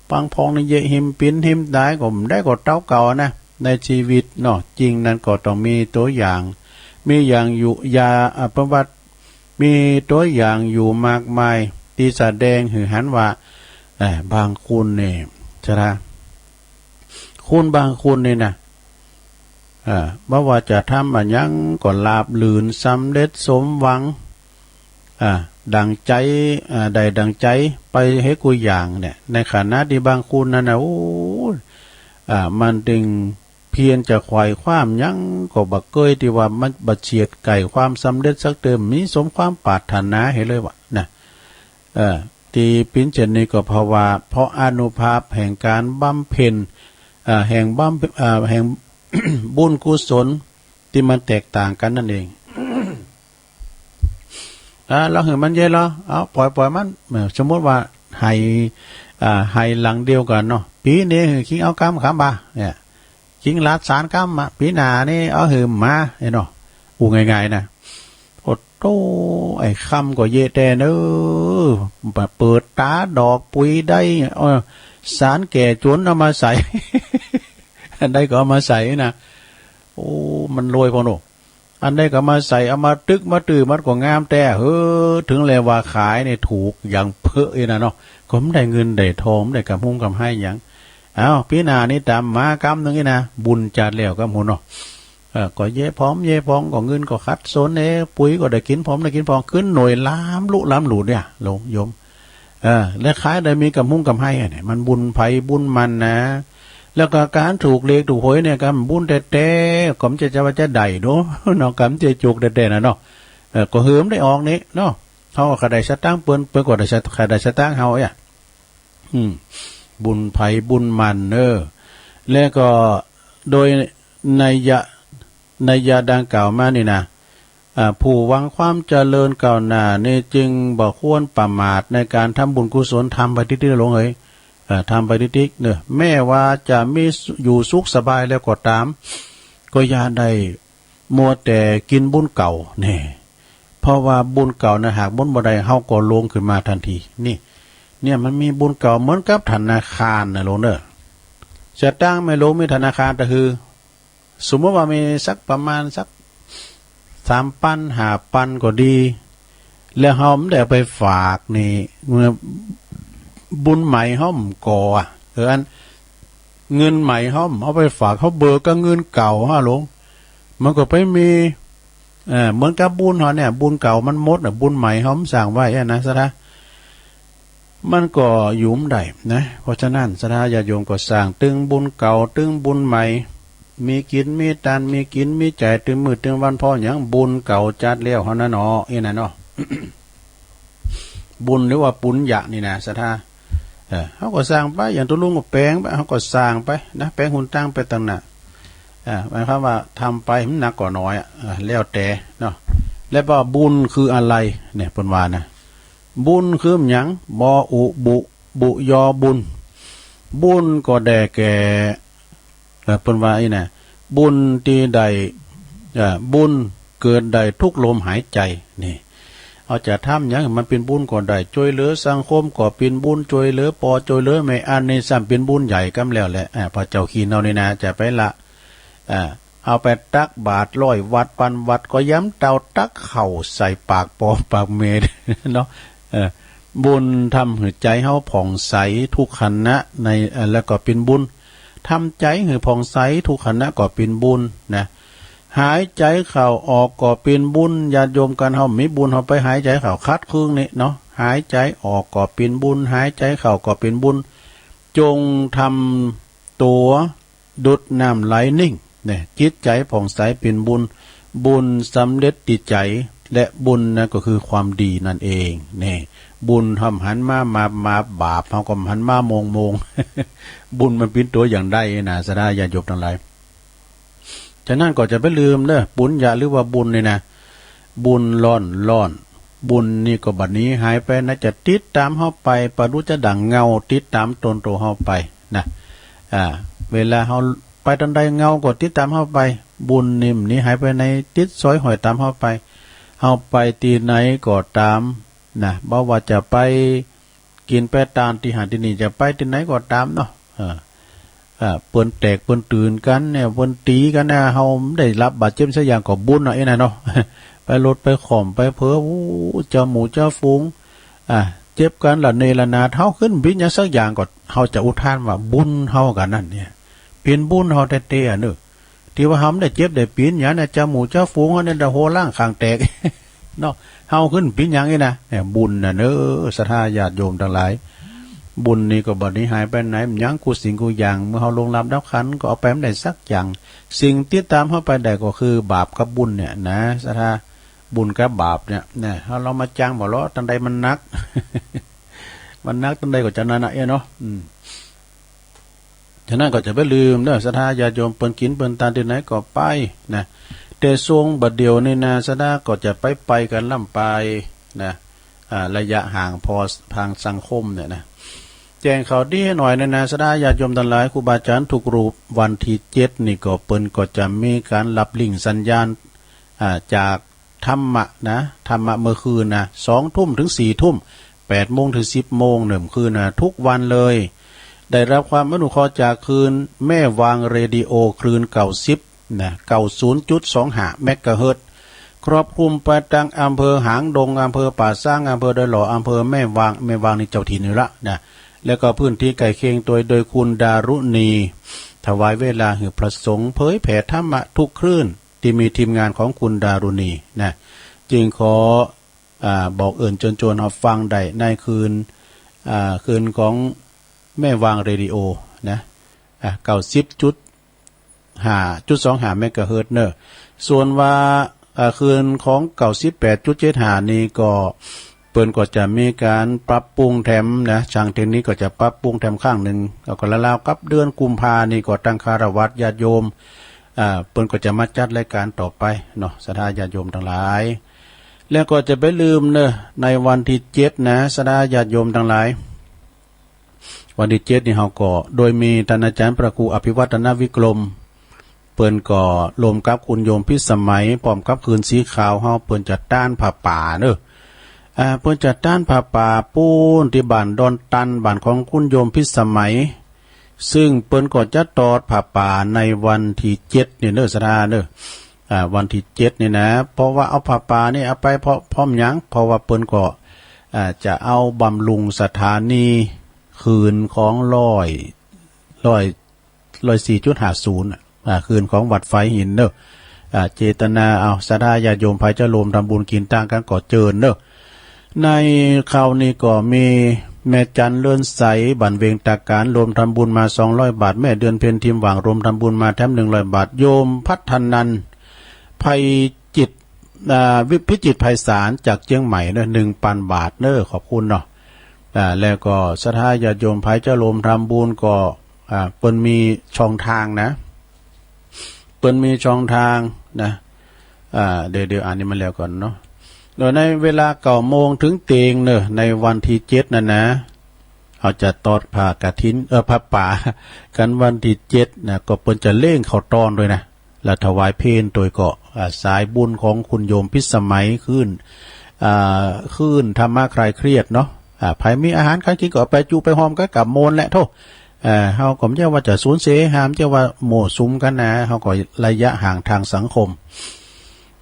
บางพองนี่เยียะหิมเป๋นหิมต๋ายก็บ่ได้ก็เต้าเก่านะ ในชีวิตเนาะ จริงนั้นก็ต้องมีตั๋วอย่าง มีอย่างอยู่ อย่า อ่า ประวัติ มีตั๋วอย่างอยู่มากมาย ตี้แสดงหื้อหันว่า เอ่อ บางคนนี่ ศรัทธา คนบางคนนี่นะ เอ่อ บ่ว่าจะทำอะหยังก็ราบรื่น สำเร็จสมหวัง อ่า ดั่งใจ๋ อ่า ได้ดั่งใจ๋ไปเหียกู้อย่างเนี่ย ในขณะตี้บางคนนั้นน่ะ โอ้ อ่า มันตึงเพียรจะไขว่คว้าหยังก็บ่เกยตี้ว่ามันบ่เฉียดใก้ความสำเร็จสักเตื้อ มีสมความปรารถนาเหียเลยว่านะ เอ่อ ตี้เป๋นเช่นนี้ก็เพราะว่า เพราะอานุภาพแห่งก๋านบำเพ็ญ เอ่อ แห่งบำ เอ่อ แห่ง บุญกุศลตี้มันแตกต่างกั๋นนั่นเอง อ่า ลองหื้อมันเยียะลอ เอา ป่อย ป่อยมัน เอ่อ สมมุติว่าไฮ่ อ่า ไฮ่หลังเดียวกั๋นเนาะ ปี๋นี้หื้อคิงเอากำ กำบ่า เนี่ย คิงหลาดสานกำอะ ปี๋หน้านี่เอาหื้อหมา เนาะ อู้ง่ายๆ นะ โอ้โธ่ ไอ้กำก็เยอะแต๊เน่อ เปิดต๋าดอกปุ๋ยได้ เออ สานแก้จ๋นเอามาใส่ อันใดก็เอามาใส่นะ โอ้ มันรวยพ่องโน่ อันใดก็มาใส่ เอามาตึกมาตื้อ มันก็งามแต๊ เฮ้อ เถิงแลว่าขายนี่ถูกอย่างเป๊ะอี้นะเนาะ ก็บ่ได้เงินได้ทอง บ่ได้ก๋ำฮุงก๋ำไห้หยัง เอ้า ปี๋หน้านี่ต๋ามหมากำนึ่งอี้นะ บุญจาดแล้วกำหั้นเนาะ เออ ก็เยียะผอม เยียะผอม ก็เงินก็ขัดสนเน่ ปุ๋ยก็ได้กิ๋นผอม ได้กิ๋นผอม ขึ้นหน่วยล้ำลุล้ำลุเนี่ย โยม เออ และขายได้มีก๋ำฮุงก๋ำไห้อะเนี่ย มันบุญใผบุญมันนะ แล้วก็ก๋านถูกเลขถูกหวยเนี่ย ก็บุญแต๊ๆ ก็บ่ใจ้จะว่าจะได้โด เนาะ ก็บ่ใจ้จุกแต๊ๆ น่ะเนาะ เออ ก็หื้อมันได้ออกนี่เนาะ เฮาก็ได้สตางค์เปิ้น เปิ้นก็ได้สต- ได้สตางค์เฮาอะ อืม บุญใผบุญมันเน่อ และก็โดยนัยยะ นัยยะดังกล่าวมานี่นะ อ่า ผู้หวังความเจริญก้าวหน้านี่จึงบ่ควรประมาทในก๋านทำบุญกุศล ทำไปติ๊กๆ หลวงเอ๋ย เอ่อ ทำไปติ๊กๆ เน่อ แม้ว่าจะมีอยู่สุขสบายแล้วก็ต๋าม ก็อย่าได้มัวแต่กิ๋นบุญเก่า แน่ เพราะว่าบุญเก่านะ หากหมุนบ่ได้ เฮาก็หลงขึ้นมาตันที นี่ เนี่ยมันมีบุญเก่าเหมือนกับธนาคารนะหลวงเน่อ สตางค์แม่หลวงมีธนาคารตะฮือ สมมุติว่ามีสักประมาณสักสามปันห้าปันก็ดี แล้วเฮาบ่ได้เอาไปฝากนี่ บุญใหม่เฮาบ่ก่ออะ เออ อันเงินใหม่เฮาบ่เอาไปฝาก เฮาเบิกกับเงินเก่าฮะหลวง มันก็ไปมี เออ เหมือนกับบุญเฮาเนี่ย บุญเก่ามันหมดน่ะ บุญใหม่เฮาบ่สร้างไว้อะนะ ศรัทธา มันก็อยู่บ่ได้นะ เพราะฉะนั้นศรัทธาญาติโยมก็สร้างตึงบุญเก่าตึงบุญใหม่ มีกิ๋นมีตัน มีกิ๋นมีใจ๋ตึงมื้อตึงวัน เพราะหยัง บุญเก่าจัดแล้วเฮานั้นเนาะ อี้นะเนาะ บุญหรือว่าปุญญะนี่นะศรัทธา เออ เฮาก็สร้างไป อย่างตุ๊ลุงก็แป๋งไป เฮาก็สร้างไปนะ แป๋งหุนตังไปตางหน้า อ่า หมายความว่าทำไป มันหนักกว่าน้อยอะ อ่า แล้วแต่เนาะ และว่าบุญคืออะไรเนี่ย เปิ้นว่านะ บุญคือหยัง บออุบุ บุยอบุญ บุญก็ได้แก่ เอ่อ เปิ้นว่าอี้นะ บุญตี้ได้ เอ่อ บุญเกิดได้ทุกลมหายใจ๋ นี่ เฮาจะทำหยังหื้อมันเป๋นบุญก็ได้ จ้วยเหลือสังคมก็เป๋นบุญ จ้วยเหลือป้อจ้วยเหลือแม่ อันนี้ซ้ำเป๋นบุญใหญ่กำแล้วแหละ อ่า พระเจ้าขี้เน่านี่นะ จะไปละ อ่า เอาไปตักบาตรร้อยวัตต์ ปันวัตต์ ก็ยังเต้าตักข้าวใส่ปากป้อปากแม่เนาะ เออ บุญทำหื้อใจ๋เฮาผ่องใสทุกขณะใน เอ่อ แล้วก็เป๋นบุญ ทำใจ๋หื้อผ่องใสทุกขณะก็เป๋นบุญนะ หายใจ๋เข้าออกก็เป๋นบุญ ญาติโยม กั๋นเฮามีบุญ เฮาไปหายใจ๋เข้าขัดเคืองนี่เนาะ หายใจ๋ออกก็เป๋นบุญ หายใจ๋เข้าก็เป๋นบุญ จงทำตั๋ว ดุจน้ำไหลนิ่ง เนี่ย จิตใจ๋ผ่องใสเป๋นบุญ บุญสำเร็จตี้ใจ๋ และบุญนั้นก็คือความดีนั่นเอง เนี่ย บุญเฮาหันมา มา มา บาปเฮาก็หันมาโมงๆ บุญมันเป๋นตั๋วอย่างใดนะ ศรัทธาญาติโยมตังหลาย ฉะนั้นก็จะไปลืมเน่อ ปุญญะหรือว่าบุญนี่นะ บุญล้วนๆ บุญนี่ก็บ่หนีหายไปนะ จะติดต๋ามเฮาไป ประดุจจะดั่งเงาติดต๋ามตนตั๋วเฮาไปนะ อ่า เวลาเฮาไปตางใดเงาก็ติดต๋ามเฮาไป บุญนี่บ่หนีหายไปไหน ติดสอยห้อยต๋ามเฮาไป เฮาไปตี้ไหนก็ต๋ามนะ บ่ว่าจะไปกิ๋นไปตานตี้หั้นตี้นี่ จะไปตี้ไหนก็ต๋ามเนาะ เออ อ่า เปิ้นแตกเปิ้นตื่นกั๋นเนี่ย เปิ้นตี๋กั๋นเนี่ย เฮาบ่ได้รับบาดเจ็บสักอย่างก็บุญเนาะ ไอ้นั่นเนาะ ไปหลดไปข่มไปเผลอ โอ้ เจ้าหมู่เจ้าฝูง อ่า เจ็บกั๋นระเนระนาด เฮาขึ้นบ่เป๋นหยังสักอย่างก็ เฮาจะอุทานว่าบุญเฮากั๋นนั่นเนี่ย เป๋นบุญเฮาแต๊ๆ เน่อ ตี้ว่าเฮาบ่ได้เจ็บได้เป๋นหยังเนี่ย เจ้าหมู่เจ้าฝูงเฮาเนี่ย โหล่างข้างแตก เนาะ เฮาขึ้นบ่เป๋นหยังอี้นะ เนี่ย บุญน่ะเน่อ ศรัทธาญาติโยมตังหลาย บุญนี่ก็บ่หนีหายไปไหน มันยังกู้สิ่งกู้อย่าง เมื่อเฮาล่วงลับดับขันธ์ก็เอาไปบ่ได้สักอย่าง สิ่งติดต๋ามเฮาไปได้ก็คือบาปกับบุญเนี่ยนะ ศรัทธา บุญกับบาปเนี่ย นะ เฮาลองมาจั่งบ่เลาะ ตางใดมันหนัก มันหนักตางใดก็จำนั้นนะ เอ้ยเนาะ อืม ฉะนั้นก็จะบ่ลืมเน่อ ศรัทธาญาติโยม เปิ้นกิ๋นเปิ้นตานตี้ไหนก็ไปนะ แต่ซ่วงบ่าเดี่ยวนี่นะ ศรัทธาก็จะไปไปกั๋นล้ำไปนะ อ่า ระยะห่างพอทางสังคมเนี่ยนะ แจ้งข่าวดีหน่อยเน่อนะ ศรัทธาญาติโยมตังหลาย ครูบาอาจ๋ารย์กู้รูป วันตี้เจ็ดนี่ก็เปิ้นก็จะมีก๋านฮับลิงก์สัญญาณ อ่า จาก ธรรมะนะ ธรรมะเมื่อคืนนะ สองทุ่มเถิงสี่ทุ่ม แปดโมงเถิงสิบโมง เน่อ เมื่อคืนนะ กู้วันเลย ได้ฮับความอนุเคราะห์จากคลื่นแม่วางเรดิโอ คลื่นเก้าสิบนะ เก้าศูนย์จุดสองห้าเมกะเฮิรตซ์ ครอบคลุมไปตางอำเภอหางดง อำเภอป่าซาง อำเภอดอยหล่อ อำเภอแม่วาง แม่วางนี่เจ้าถิ่นอยู่ละนะ แล้วก็พื้นตี้ใก้เคียง โดย โดยคุณดารุณี ถวายเวลาหื้อพระสงฆ์เผยแผ่ธรรมะกู้คลื่น ตี้มีทีมงานของคุณดารุณีนะ จึงขอ อ่า บอกเอิ้นเจิญจวนเฮาฟังได้ในคลื่น อ่า คลื่นของแม่วางเรดิโอนะ อ่า เก้าสิบจุดห้า จุดสองห้าเมกะเฮิรตซ์เน่อ ส่วนว่า อ่า คลื่นของเก้าสิบแปดจุดเจ็ดห้านี่ก็ เปิ้นก็จะมีก๋านปรับปรุงแถมนะ ช่างเทคนิคก็จะปรับปรุงแถมครั้งนึ่ง แล้วก็ราวๆ กับเดือนกุมภานี่ก็ตางคฤหัสถ์ญาติโยม อ่า เปิ้นก็จะมาจัดรายก๋านต่อไปเนาะ ศรัทธาญาติโยมตังหลาย แล้วก็จะบ่ลืมเน่อ ในวันตี้เจ็ดนะ ศรัทธาญาติโยมตังหลาย วันตี้เจ็ดนี่เฮาก็ โดยมีต้านอาจ๋ารย์พระครูอภิวัฒนวิกรม เปิ้นก็ร่วมกับคุณโยมพิสมัย พร้อมกับคลื่นสีขาวเฮา เปิ้นจะต้านผ้าป่าเน่อ อ่า เปิ้นจะต้านผ้าป่าปู๊นตี้บ้านดอนตัน บ้านของคุณโยมพิสมัย ซึ่งเปิ้นก็จะตอดผ้าป่าในวันตี้เจ็ดนี่เน่อ ศรัทธาเน่อ อ่า วันตี้เจ็ดนี่นะ เพราะว่าเอาผ้าป่านี่เอาไปพร้อม พร้อมหยัง เพราะว่าเปิ้นก็ อ่า จะเอาบำรุงสถานีคลื่นของร้อย ร้อย ร้อยสี่จุดห้าศูนย์ อ่ะ อ่า คลื่นของวัดฝายหินเน่อ อ่า เจตนาเอา ศรัทธาญาติโยมใผจะร่วมทำบุญกิ๋นตางกั๋นก็เจิญเน่อ ในคราวนี้ก็มีแม่จันเรือนใส บ้านเวงตาก๋าน ร่วมทำบุญมาสองร้อยบาท แม่เดือนเพ็ญ ทิมหว่าง ร่วมทำบุญมาแถมหนึ่งร้อยบาท โยมพัฒนันท์ ไพจิตร อ่า วิ พิจิตรไพศาล จากเจียงใหม่เน่อ หนึ่งปันบาทเน่อ ขอบคุณเนาะ อ่า แล้วก็ศรัทธาญาติโยมใผจะร่วมทำบุญก็ อ่า เปิ้นมีช่องทางนะ เปิ้นมีช่องทางนะ อ่า เดี๋ยว เดี๋ยวอ่านนี่มาแล้วก่อนเนาะ โดยในเวลาเก้าโมงเถิงเตียงเน่อ ในวันตี้เจ็ดนั่นนะ เฮาจะตอดผ้ากฐิน เอ่อ ผ้าป่ากั๋นวันตี้เจ็ดนะ ก็เปิ้นจะเล่งข้าวตอนตวยนะ และถวายเพลตวยก็ อ่า สายบุญของคุณโยมพิสมัยคลื่น อ่า คลื่นธรรมะคลายเครียดเนาะ อ่า ใผมีอาหารก๋านกิ๋นก็เอาไปจุไปหอมกั๋นกับโมนแหละโธ่ เอ่อ เฮาก็บ่ใจ้ว่าจะสูญเสียหาย บ่ใจ้ว่ามั่วสุมกั๋นนะ เฮาก็ระยะห่างทางสังคม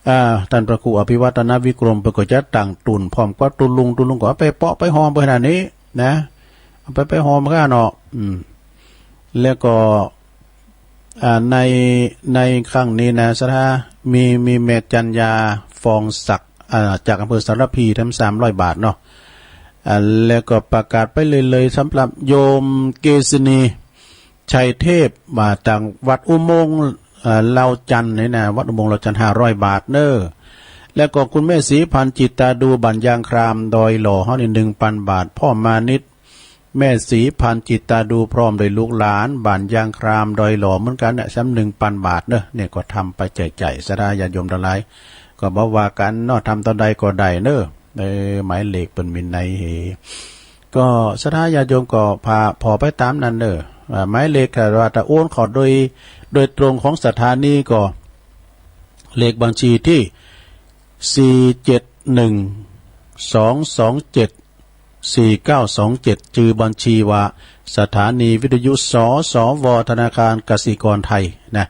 อ่า ต้านพระครูอภิวัฒนวิกรม เปิ้นก็จัดตั้งตุ๊นพร้อมกับตุ๊ลุง ตุ๊ลุงก็เอาไปเปาะไปหอมไปขนาดนี้นะ เอาไป ไปหอมกั๋นเนาะ อืม แล้วก็ อ่า ใน ในครั้งนี้นะ ศรัทธา มี มีแม่จันยา ฟองศักดิ์ อ่า จากอำเภอสารภี แถมสามร้อยบาทเนาะ อ่า แล้วก็ประกาศไปเลยๆ สำหรับโยมเกษินี ชัยเทพ มาจากวัดอุโมงค์ เอ่อ เหล่าจันทน์นี่นะ วัดอุโมงค์เหล่าจันทน์ ห้าร้อยบาทเน้อ แล้วก็คุณแม่ศรีพันธ์ จิตตาดู บ้านยางคราม ดอยหล่อ เฮานี่ หนึ่งปันบาท พ่อมานิต แม่ศรีพันธ์ จิตตาดู พร้อมด้วยลูกหลาน บ้านยางคราม ดอยหล่อ เหมือนกั๋นนะ แถมหนึ่งปันบาทเน้อ เนี่ยก็ทำไปแจกจ่าย ศรัทธาญาติโยมตังหลาย ก็บ่ว่ากั๋นเนาะ ทำเต้าใดก็ได้เน้อ เออ หมายเลขเปิ้นมีในเห ก็ศรัทธาญาติโยมก็ผ่า ผ่อไปต๋ามนั้นเน้อ อ่า หมายเลขถ้าว่าจะโอนเข้าโดย โดยตรงของสถานีก็ เลขบัญชีตี้ สี่เจ็ดหนึ่ง สองสองเจ็ด สี่เก้าสองเจ็ด จื้อบัญชีว่าสถานีวิทยุ สสว ธนาคารกสิกรไทยนะ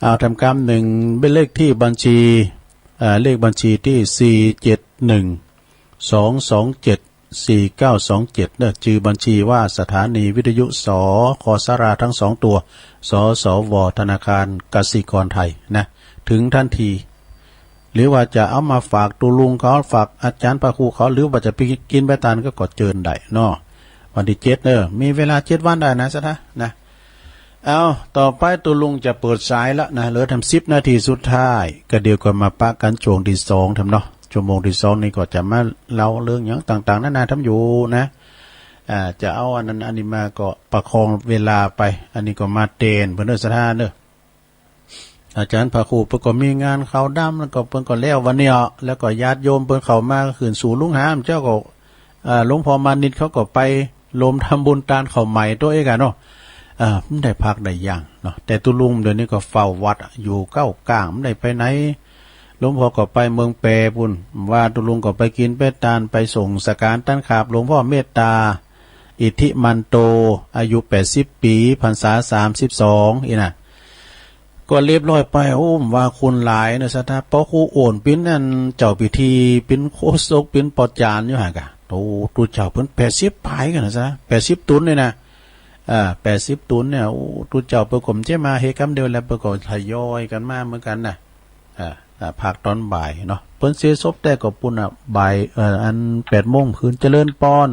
เอา แถมกำนึ่ง เป๋นเลขตี้บัญชี เอ่อ เลขบัญชีตี้ สี่เจ็ดหนึ่ง สองสองเจ็ด สี่เก้าสองเจ็ด เน้อ จื้อบัญชีว่าสถานีวิทยุ ส ค สารา ทั้งสองตั๋ว สสว ธนาคารกสิกรไทยนะ ถึงตันที หรือว่าจะเอามาฝากตุ๊ลุงเขา ฝากอาจ๋ารย์พระครูเขา หรือว่าจะไปกิ๋นไปตานก็ ก็เจิญได้เนาะ วันตี้เจ็ดเน้อ มีเวลาเจ็ดวันได้นะศรัทธานะ เอา ต่อไปตุ๊ลุงจะเปิดสายละนะ เหลือแถมสิบนาทีสุดท้าย ก็เดี๋ยวก็มาปะกั๋นช่วงตี้สองแถมเนาะ ชั่วโมงตี้สองนี่ก็จะมาเล่าเรื่องหยังต่างๆ นานาแถมอยู่นะ อ่า จะเอาอันนั้นอันนี้มาก็ประคองเวลาไป อันนี้ก็มาแตนเปิ้นเน้อศรัทธาเน้อ อาจ๋ารย์พระครูเปิ้นก็มีงานขาวดำ แล้วก็เปิ้นก็แล้ววันนี้อ่ะ แล้วก็ญาติโยมเปิ้นเข้ามาก็ขึ้นสู่ลุงหามเจ้าก็ อ่า หลวงพ่อมานิตเขาก็ไปรวมทำบุญตานข้าวใหม่ตั๋วเองอะเนาะ อ่า บ่ได้พักได้ยั้งเนาะ แต่ตุ๊ลุงเดี๋ยวนี้ก็เฝ้าวัดอะ อยู่ก้าวก้าง บ่ได้ไปไหน หลวงพ่อก็ไปเมืองแปรปุ้น ว่าตุ๊ลุงก็ไปกิ๋นไปตาน ไปส่งสังฆทานตานขาบ หลวงพ่อเมตตา อิทธิมันโต อายุแปดสิบปี๋ พรรษาสามสิบสอง อี้นะ ก็เรียบร้อยไป โอ้ ว่าคนหลายนะศรัทธา พระครูโอนเป๋นอันเจ้าพิธี เป๋นโฆษก เป๋นปอดจารย์อยู่หั้นกะ โอ้ ตุ๊เจ้าเปิ้นแปดสิบป๋ายกั๋นนะศรัทธา แปดสิบตุ๊นนี่นะ อ่า แปดสิบตุ๊นเนี่ย โอ้ ตุ๊เจ้าเปิ้นก็บ่ใจ้มาเฮกำเดียวแหละ เปิ้นก็ทยอยกั๋นมาเหมือนกั๋นนะ อ่า อ่า ภาคต๋อนบ่ายเนาะ เปิ้นเสียศพแต่ก็ปุ้นน่ะ บ่าย เอ่อ อันแปดโมงคืน เจริญปอน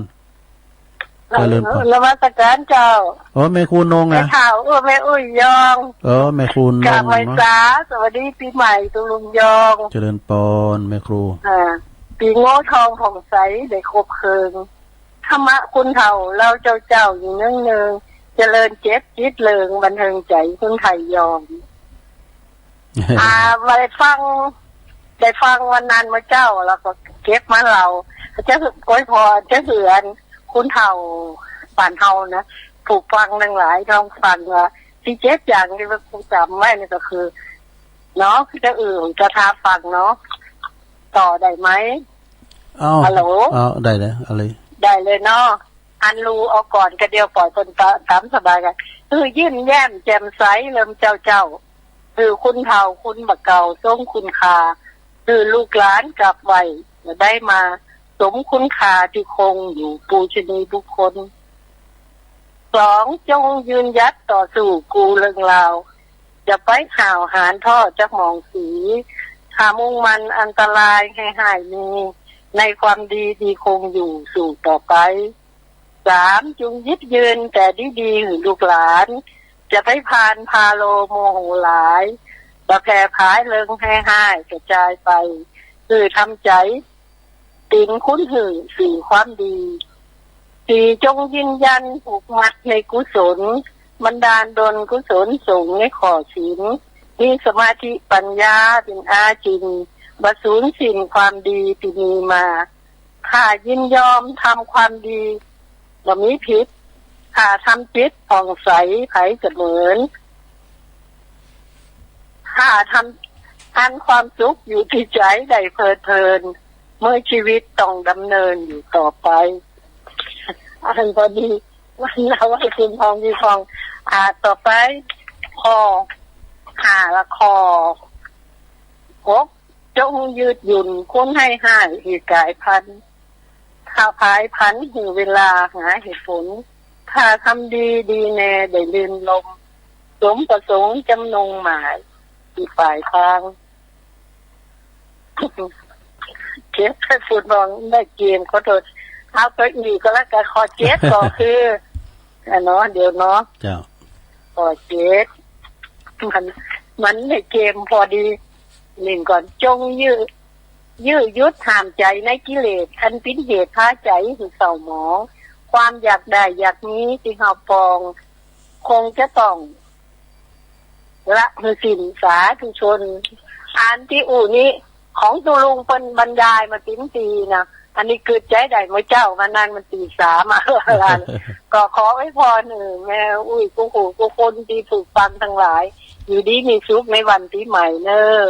เจริญปอน นมัสการเจ้า โอ้ แม่ครูนง แม่ อะ เฒ่า เออ แม่อุ้ยยอง เออ แม่ครูนง กราบไหว้ เนาะ สา สวัสดีปี๋ใหม่ตุ๊ลุงยอง เจริญปอน แม่ครู อ่า ปี๋โง่ทองผ่องใส ได้ครบเคิง ธรรมะคุณเฒ่า เล่าเจ้าเจ้าอยู่เนืองๆ เจริญเจ็บจิตเริง บันเทิงใจ๋คนไทยยอง อ่า ได้ฟัง ได้ฟังวันนั้นเมื่อเจ้า แล้วก็เก็บมาเล่า จะอวยพร จะหื้ออันคุณเฒ่าบ้านเฮานะ ผู้ฟังตังหลายลองฟังว่า ตี้เจ็ดอย่างตี้ว่าครูจ๋ำไว้นี่ก็คือ เนาะ จะอือ จะท้าฟังเนาะ ต่อได้ไหม เอา ฮัลโหล เอา ได้เลย เอาเลย ได้เลยเนาะ อันลูเอาก่อนกะเดียวป่อยเปิ้นตะ ต๋ามสบายกั๋น หื้อยิ้มแย้มแจ่มใสเริ่มเจ้าเจ้า หื้อคุณเฒ่าคุณบ่าเก่าทรงคุณค่า หื้อลูกหลานกราบไหว้ ได้มาสมคุณค่าตี้คงอยู่ปูชนียบุคคล สอง จงยืนหยัดต่อสู้กู้เรื่องราว อย่าไปห้าวหาญท้อจักหมองสี ถ้ามุ่งมั่นอันตรายให้ฮ้ายมี ในความดีตี้คงอยู่สู้ต่อไป สาม จงยึดยืนแต่ดีๆ หื้อลูกหลาน อย่าไปพาลพาโลโมโหหลาย บ่าแผ่ผายเริงแพร่ฮ้ายกระจายไป หื้อทำใจ๋ เป๋นคุณหื้อสื่อความดี สี่ จงยืนยันผูกมัดในกุศล บันดาลดลกุศลส่งในข้อศีล มีสมาธิปัญญาเป๋นอาจิน บ่สูญสิ้นความดีตี้มีมา ถ้ายินยอมทำความดี บ่มีผิด ถ้าทำจิตผ่องใสไผจะเหมิน ถ้าทำ อันความสุขอยู่ตี้ใจ๋ได้เพลิดเพลิน เมื่อชีวิตต้องดำเนินอยู่ต่อไป อันพอดี วันเอาไว้คืนทองดีทอง อ่า ต่อไป ข้อห้า และข้อหก จงยืดหยุ่น คนให้ห้ายอีกกายพัน ถ้าผายผันหื้อเวลาหาเหตุผล ถ้าทำดีดีแน่ได้ลื่นลม สมประสงค์จำนงหมาย ที่ปลายทาง เจ็ด ให้พูดน้องได้เกม ขอโทษ เอาตัวอีกก็แล้วกัน ข้อเจ็ด ก็คือ อ่ะเนาะ เดี๋ยวเนาะ เจ้า ข้อเจ็ด มัน มันในเกมพอดี นึ่งก่อน จงยื้อ ยื้อยุดห้ามใจ๋ในกิเลส อันเป๋นเหตุพาใจ๋หื้อเศร้าหมอง ความอยากได้อยากมีตี้เฮาปอง คงจะต้อง ละหื้อสิ้น สาธุชน อันตี้อู้นี้ ของตุ๊ลุงเปิ้นบรรยายมาเต็มตี้นะ อันนี้กึ๊ดใจ๋ได้เมื่อเจ๊า วันนั้นมันตี้สามมา ก็ขออวยพรหื้อแม่อุ้ยกู้ กู้ กู้คนตี้ผู้ฟังตังหลาย อยู่ดีมีสุขในวันปี๋ใหม่เน่อ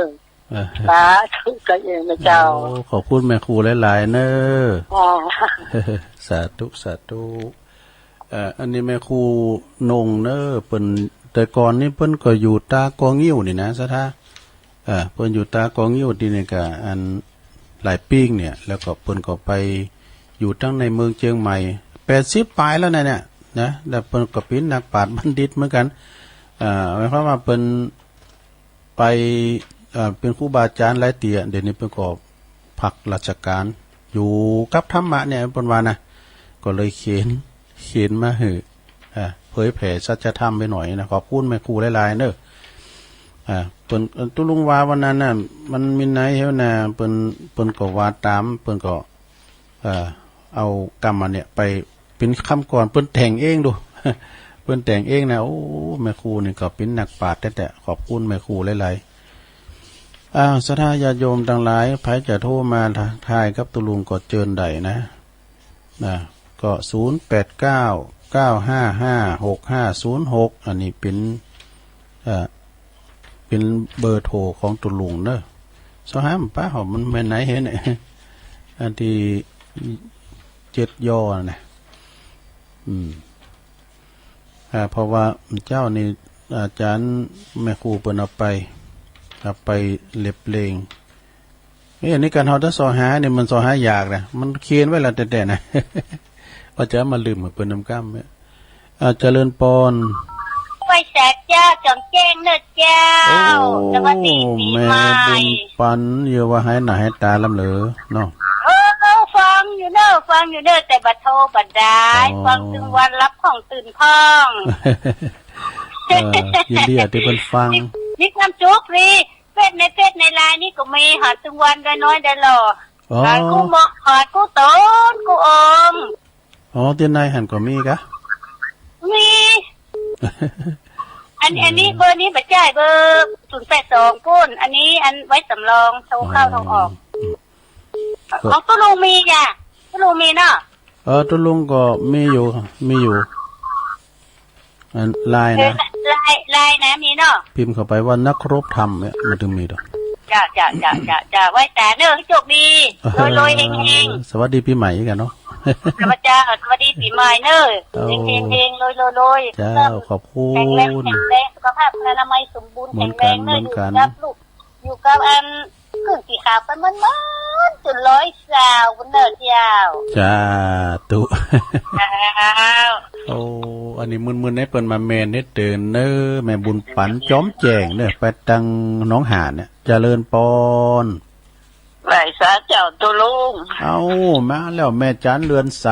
เออ สาธุเจ้าเองนะเจ้า โอ้ ขอบคุณแม่ครูหลายๆ เน่อ อ๋อ สาธุ สาธุ เอ่อ อันนี้แม่ครูนงเน่อ เปิ้น แต่ก่อนนี้เปิ้นก็อยู่ต๋าก่องิ้วนี่นะ ศรัทธา เอ่อ เปิ้นอยู่ต๋าก่องิ้วตี้นี่ก็อันหลายปี๋เนี่ย แล้วก็เปิ้นก็ไปอยู่ตังในเมืองเจียงใหม่ แปดสิบป๋ายแล้วนะเนี่ย นะ แล้วเปิ้นก็เป๋นนักปราชญ์บัณฑิตเหมือนกั๋น เอ่อ หมายความว่าเปิ้น ไป เอ่อ เป๋นครูบาอาจ๋ารย์หลายเตื้อ เดี๋ยวนี้เปิ้นก็พักราชก๋าน อยู่กับธรรมะเนี่ย เปิ้นว่านะ ก็เลยเขียน เขียนมาหื้อ อ่า เผยแผ่สัจธรรมไปหน่อยนะ ขอบคุณแม่ครูหลายๆ เน่อ อ่า เปิ้น ตุ๊ลุงว่าวันนั้นน่ะ มันมีไหนเหวนะ เปิ้น เปิ้นก็ว่าต๋าม เปิ้นก็ เอ่อ เอากำอันเนี่ยไปเป๋นกำกลอน เปิ้นแต่งเองดู เปิ้นแต่งเองนะ โอ้ แม่ครูนี่ก็เป๋นนักปราชญ์แต๊ๆ ขอบคุณแม่ครูหลายๆ อ้าว ศรัทธาญาติโยมตังหลาย ใผจะโทรมาทักทายกับตุ๊ลุงก็เจิญได้นะ นะ ก็ ศูนย์ แปด เก้า เก้า ห้า ห้า หก ห้า ศูนย์ หก อันนี้เป๋น เอ่อ เป๋นเบอร์โทรของตุ๊ลุงเน่อ สองห้า ป้าหอมมันแม่นไหนเหวนะ อันตี้เจ็ดยอนะ อืม อ่า เพราะว่าเจ้านี่อาจ๋ารย์แม่ครูเปิ้นเอาไป เอาไปเรียบเรียง เอ๊ะ อันนี้กั๋นเฮาจะส่อหาเนี่ย มันส่อหายากนะ มันเขียนไว้แล้วแต๊ๆ นะ ว่าจะมาลืมหื้อเปิ้นนำก้ำเนี่ย อ่า เจริญปอน ไหว้สาเจ้า จ๋อมแจ้งเน่อเจ้า โอ้ สวัสดีปี๋ใหม่ แม่บุญปัน เยีาะว่าหายหน้าหายต๋าลำเหลอเนาะ เออ ฟังอยู่เน่อ ฟังอยู่เน่อ แต่บ่โทรบ่ได้ อ๋อ ฟังตึงวันหลับพ่องตื่นพ่อง เออ ยินดีอะตี้เปิ้นฟัง มี มีความสุขดี เฟซใน เฟซในไลน์นี่ก็มี หาตึงวันได้น้อยได้หล่อ อ๋อ หากู้เหมาะ หากู้ต๋น กู้องค์ อ๋อ ตี้ในหั้นก็มีกะ มี อัน อันนี้เบอร์นี้บ่ใจ้ เบอร์ศูนย์แปดสองปุ้น อันนี้อันไว้สำรอง โทรเข้าโทรออก อ๋อ ของตุ๊ลุงมีจ้ะ ตุ๊ลุงมีเนาะ เออ ตุ๊ลุงก็มีอยู่ มีอยู่ อันไลน์นะ เออ ไลน์ ไลน์นะ มีเนาะ พิมพ์เข้าไปว่านักรบธรรมเนี่ย มันถึงมีดอก จ้ะ จ้ะ ไหว้สาเน่อ หื้อโจคดี รวยๆ เฮงๆ สวัสดีปี๋ใหม่กั๋นเนาะ ข้าพเจ้า สวัสดีปี๋ใหม่เน่อ เอา เฮงๆ รวยๆ เจ้า ขอบคุณ แข็งแรง แข็งแรง สุขภาพอนามัยสมบูรณ์ เหมือนกั๋น แข็งแรงเน่อ เหมือนกั๋น อยู่กับลูก อยู่กับอัน เครื่องสีขาวไปมันๆ จ๋นร้อยสาวเน่อเจ้า สาธุ เจ้า โอ้ อันนี้มึนๆ ให้เปิ้นมาแม่นนิดเดียวเน่อ แม่บุญปันจ๋อมแจ้งเน่อ ไปตังหนองหานเนี่ย เจริญปอน ไหว้สาเจ้าตุ๊ลุง เอ้า มาแล้วแม่จันเรือนใส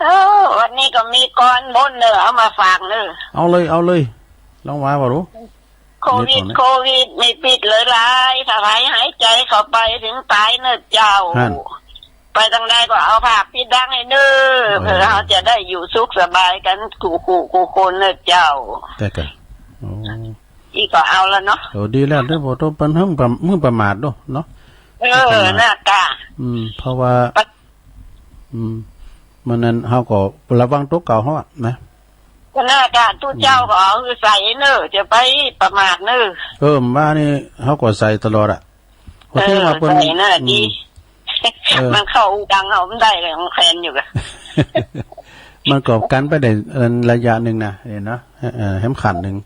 เอ้า วันนี้ก็มีกลอนบนเน่อ เอามาฝากเน่อ เอาเลย เอาเลย ลองว่าบ่รู้ โควิด โควิด มีพิษเหลือหลาย ถ้าใผหายใจ๋เข้าไปถึงต๋ายเน่อเจ้า หั้น ไปตังใดก็เอาผ้าปิดดังให้เน่อ เออ เปื้อเฮาจะได้อยู่สุขสบายกั๋นกู้ๆ กู้คนเน่อเจ้า แต่กะ โอ้ อี้ก็เอาละเนาะ โอ้ ดีแล้ว เดี๋ยวบ่ต้องเปิ้นหื้อประ หื้อประมาทเนาะ เนาะ เออ ประมาท น่ากะ อืม เพราะว่า ปะ อืม มันนั้นเฮาก็ระวังตั๋วเก่าเฮาอะนะ ก็น่ากะ ตุ๊เจ้าก็เอาหื้อใส่เน่อ จะไปประมาทเน่อ เออ ว่านี่เฮาก็ใส่ตลอดอะ เออ ว่าเปิ้น ใส่น่าดี อืม เออ มันเข้าดังเอามันได้เลย ของแคนอยู่กะ มันก็กั๋นไปได้ระยะนึ่งนะ นี่เนาะ เออ แหมขั้นนึ่ง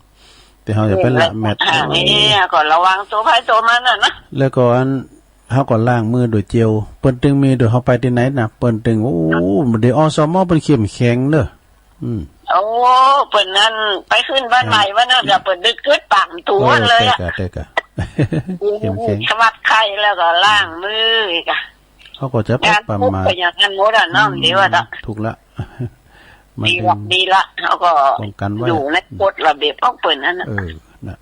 แต่เฮาอย่าไปละแมตช์ ห่าง เออ นี่ก็ระวังตั๋วใผตั๋วมันน่ะนะ แล้วก็อัน เฮาก็ล้างมือโดยเจล เปิ้นตึงมีโดยเฮาไปตี้ไหนนะ เปิ้นตึง โอ้ เดี๋ยว อสม เปิ้นเข้มแข็งเด้อ อืม โอ้ เปิ้นนั้นไปขึ้นบ้านใหม่วันนั้นก็เปิ้นดึกกึ๊ดปากตั๋วเลยอะ เออ เต๊อะเต๊อะ เข้มแข็ง สมัครใครแล้วก็ล้างมืออีกอะ เขาก็จะปรับประมาณ งานคุกก็อย่างนั้นหมดอะเนาะ อืม เดี๋ยวอะเนาะ ถูกละ มัน ดีละ ดีละ เขาก็ป้องกันไว้ อยู่ในกฎระเบียบของเปิ้นนั่นน่ะ เออ นะ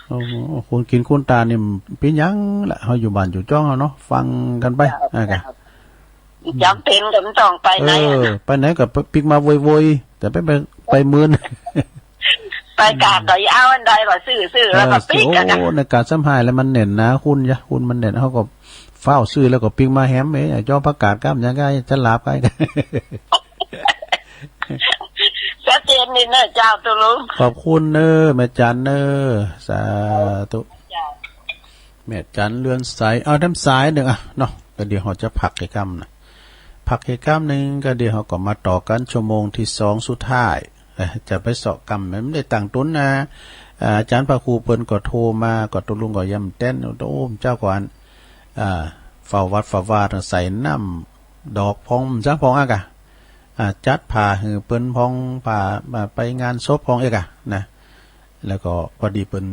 โอ้โห คนกิ๋นคนตายนี่เป๋นหยังละ เฮาอยู่บ้านอยู่จ้องเฮาเนาะ ฟังกั๋นไป เจ้า อ่ะกะ เจ้า จ๋ำเป๋นก็บ่ต้องไปไหนอะ เออ ไปไหนก็ปิ๊กมาโวยๆ แต่ไป ไป ไปเมิน ไปกาดก็เอาอันใดก็ซื้อ ซื้อแล้วก็ปิ๊ก เออ อะกะ โอ้ ในกาดซ้ำหายแล้วมันแน่นนะ คุณยะ คุณมันแน่น เฮาก็ฟ้าวซื้อแล้วก็ปิ๊กมาแหม เอ๊ะ จ้อผักกาดก้ามยังไง จะหลาบไง ชัดเจนนี่เนอะเจ้าตุ๊ลุง ขอบคุณเนอะแม่จันเนอะ สาธุ เจ้า แม่จันเรือนใส เอาแถมสายนึ่งอะเนาะ ก็เดี๋ยวเฮาจะพักอีกกำนะ พักอีกกำนึ่ง ก็เดี๋ยวเฮาก็มาต่อกั๋นชั่วโมงตี้สองสุดท้าย เอ่อ จะไปเซาะกำ มันบ่ได้ตั้งตุ๊นนะ อ่า อาจ๋ารย์พระครูเปิ้นก็โทรมา ก็ตุ๊ลุงก็ยำแต๊น โอ้ เจ้าก่อน อ่า เฝ้าวัดเฝ้าวา ใส่น้ำดอกพอง จักพองอะกะ อ่า จัดผ้าหื้อเปิ้นพอง ผ้า อ่า ไปงานศพพองเอกอะนะ แล้วก็พอดีเปิ้น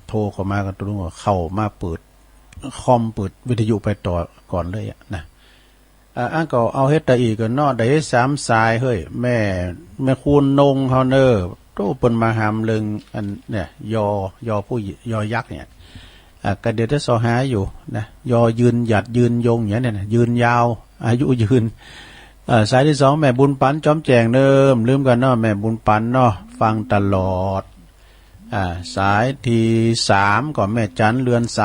โทรเข้ามา ก็ตุ๊ลุงก็เข้ามาเปิดคอม เปิดวิทยุไปต่อก่อนเลยอะนะ อ่า อันก็เอาเฮ็ดตะอี้ก่อนเนาะ ได้สามสายเฮ้ย แม่ แม่ครูนงเฮาเนอะ โต้ เปิ้นมาหามเรื่องอันเนี่ย ยอ ยอผู้หญิง ยอยักษ์เนี่ย อ่ะ ก็เดี๋ยวจะเซาะหาอยู่นะ ยอยืนหยัดยืนยงอย่างเนี้ยนะ ยืนยาว อายุยืน เอ่อ สายตี้สอง แม่บุญปันจอมแจ้งเนอะ บ่ลืมกั๋นเนาะ แม่บุญปันเนาะ ฟังตลอด อ่า สายตี้สามก็แม่จันเรือนใส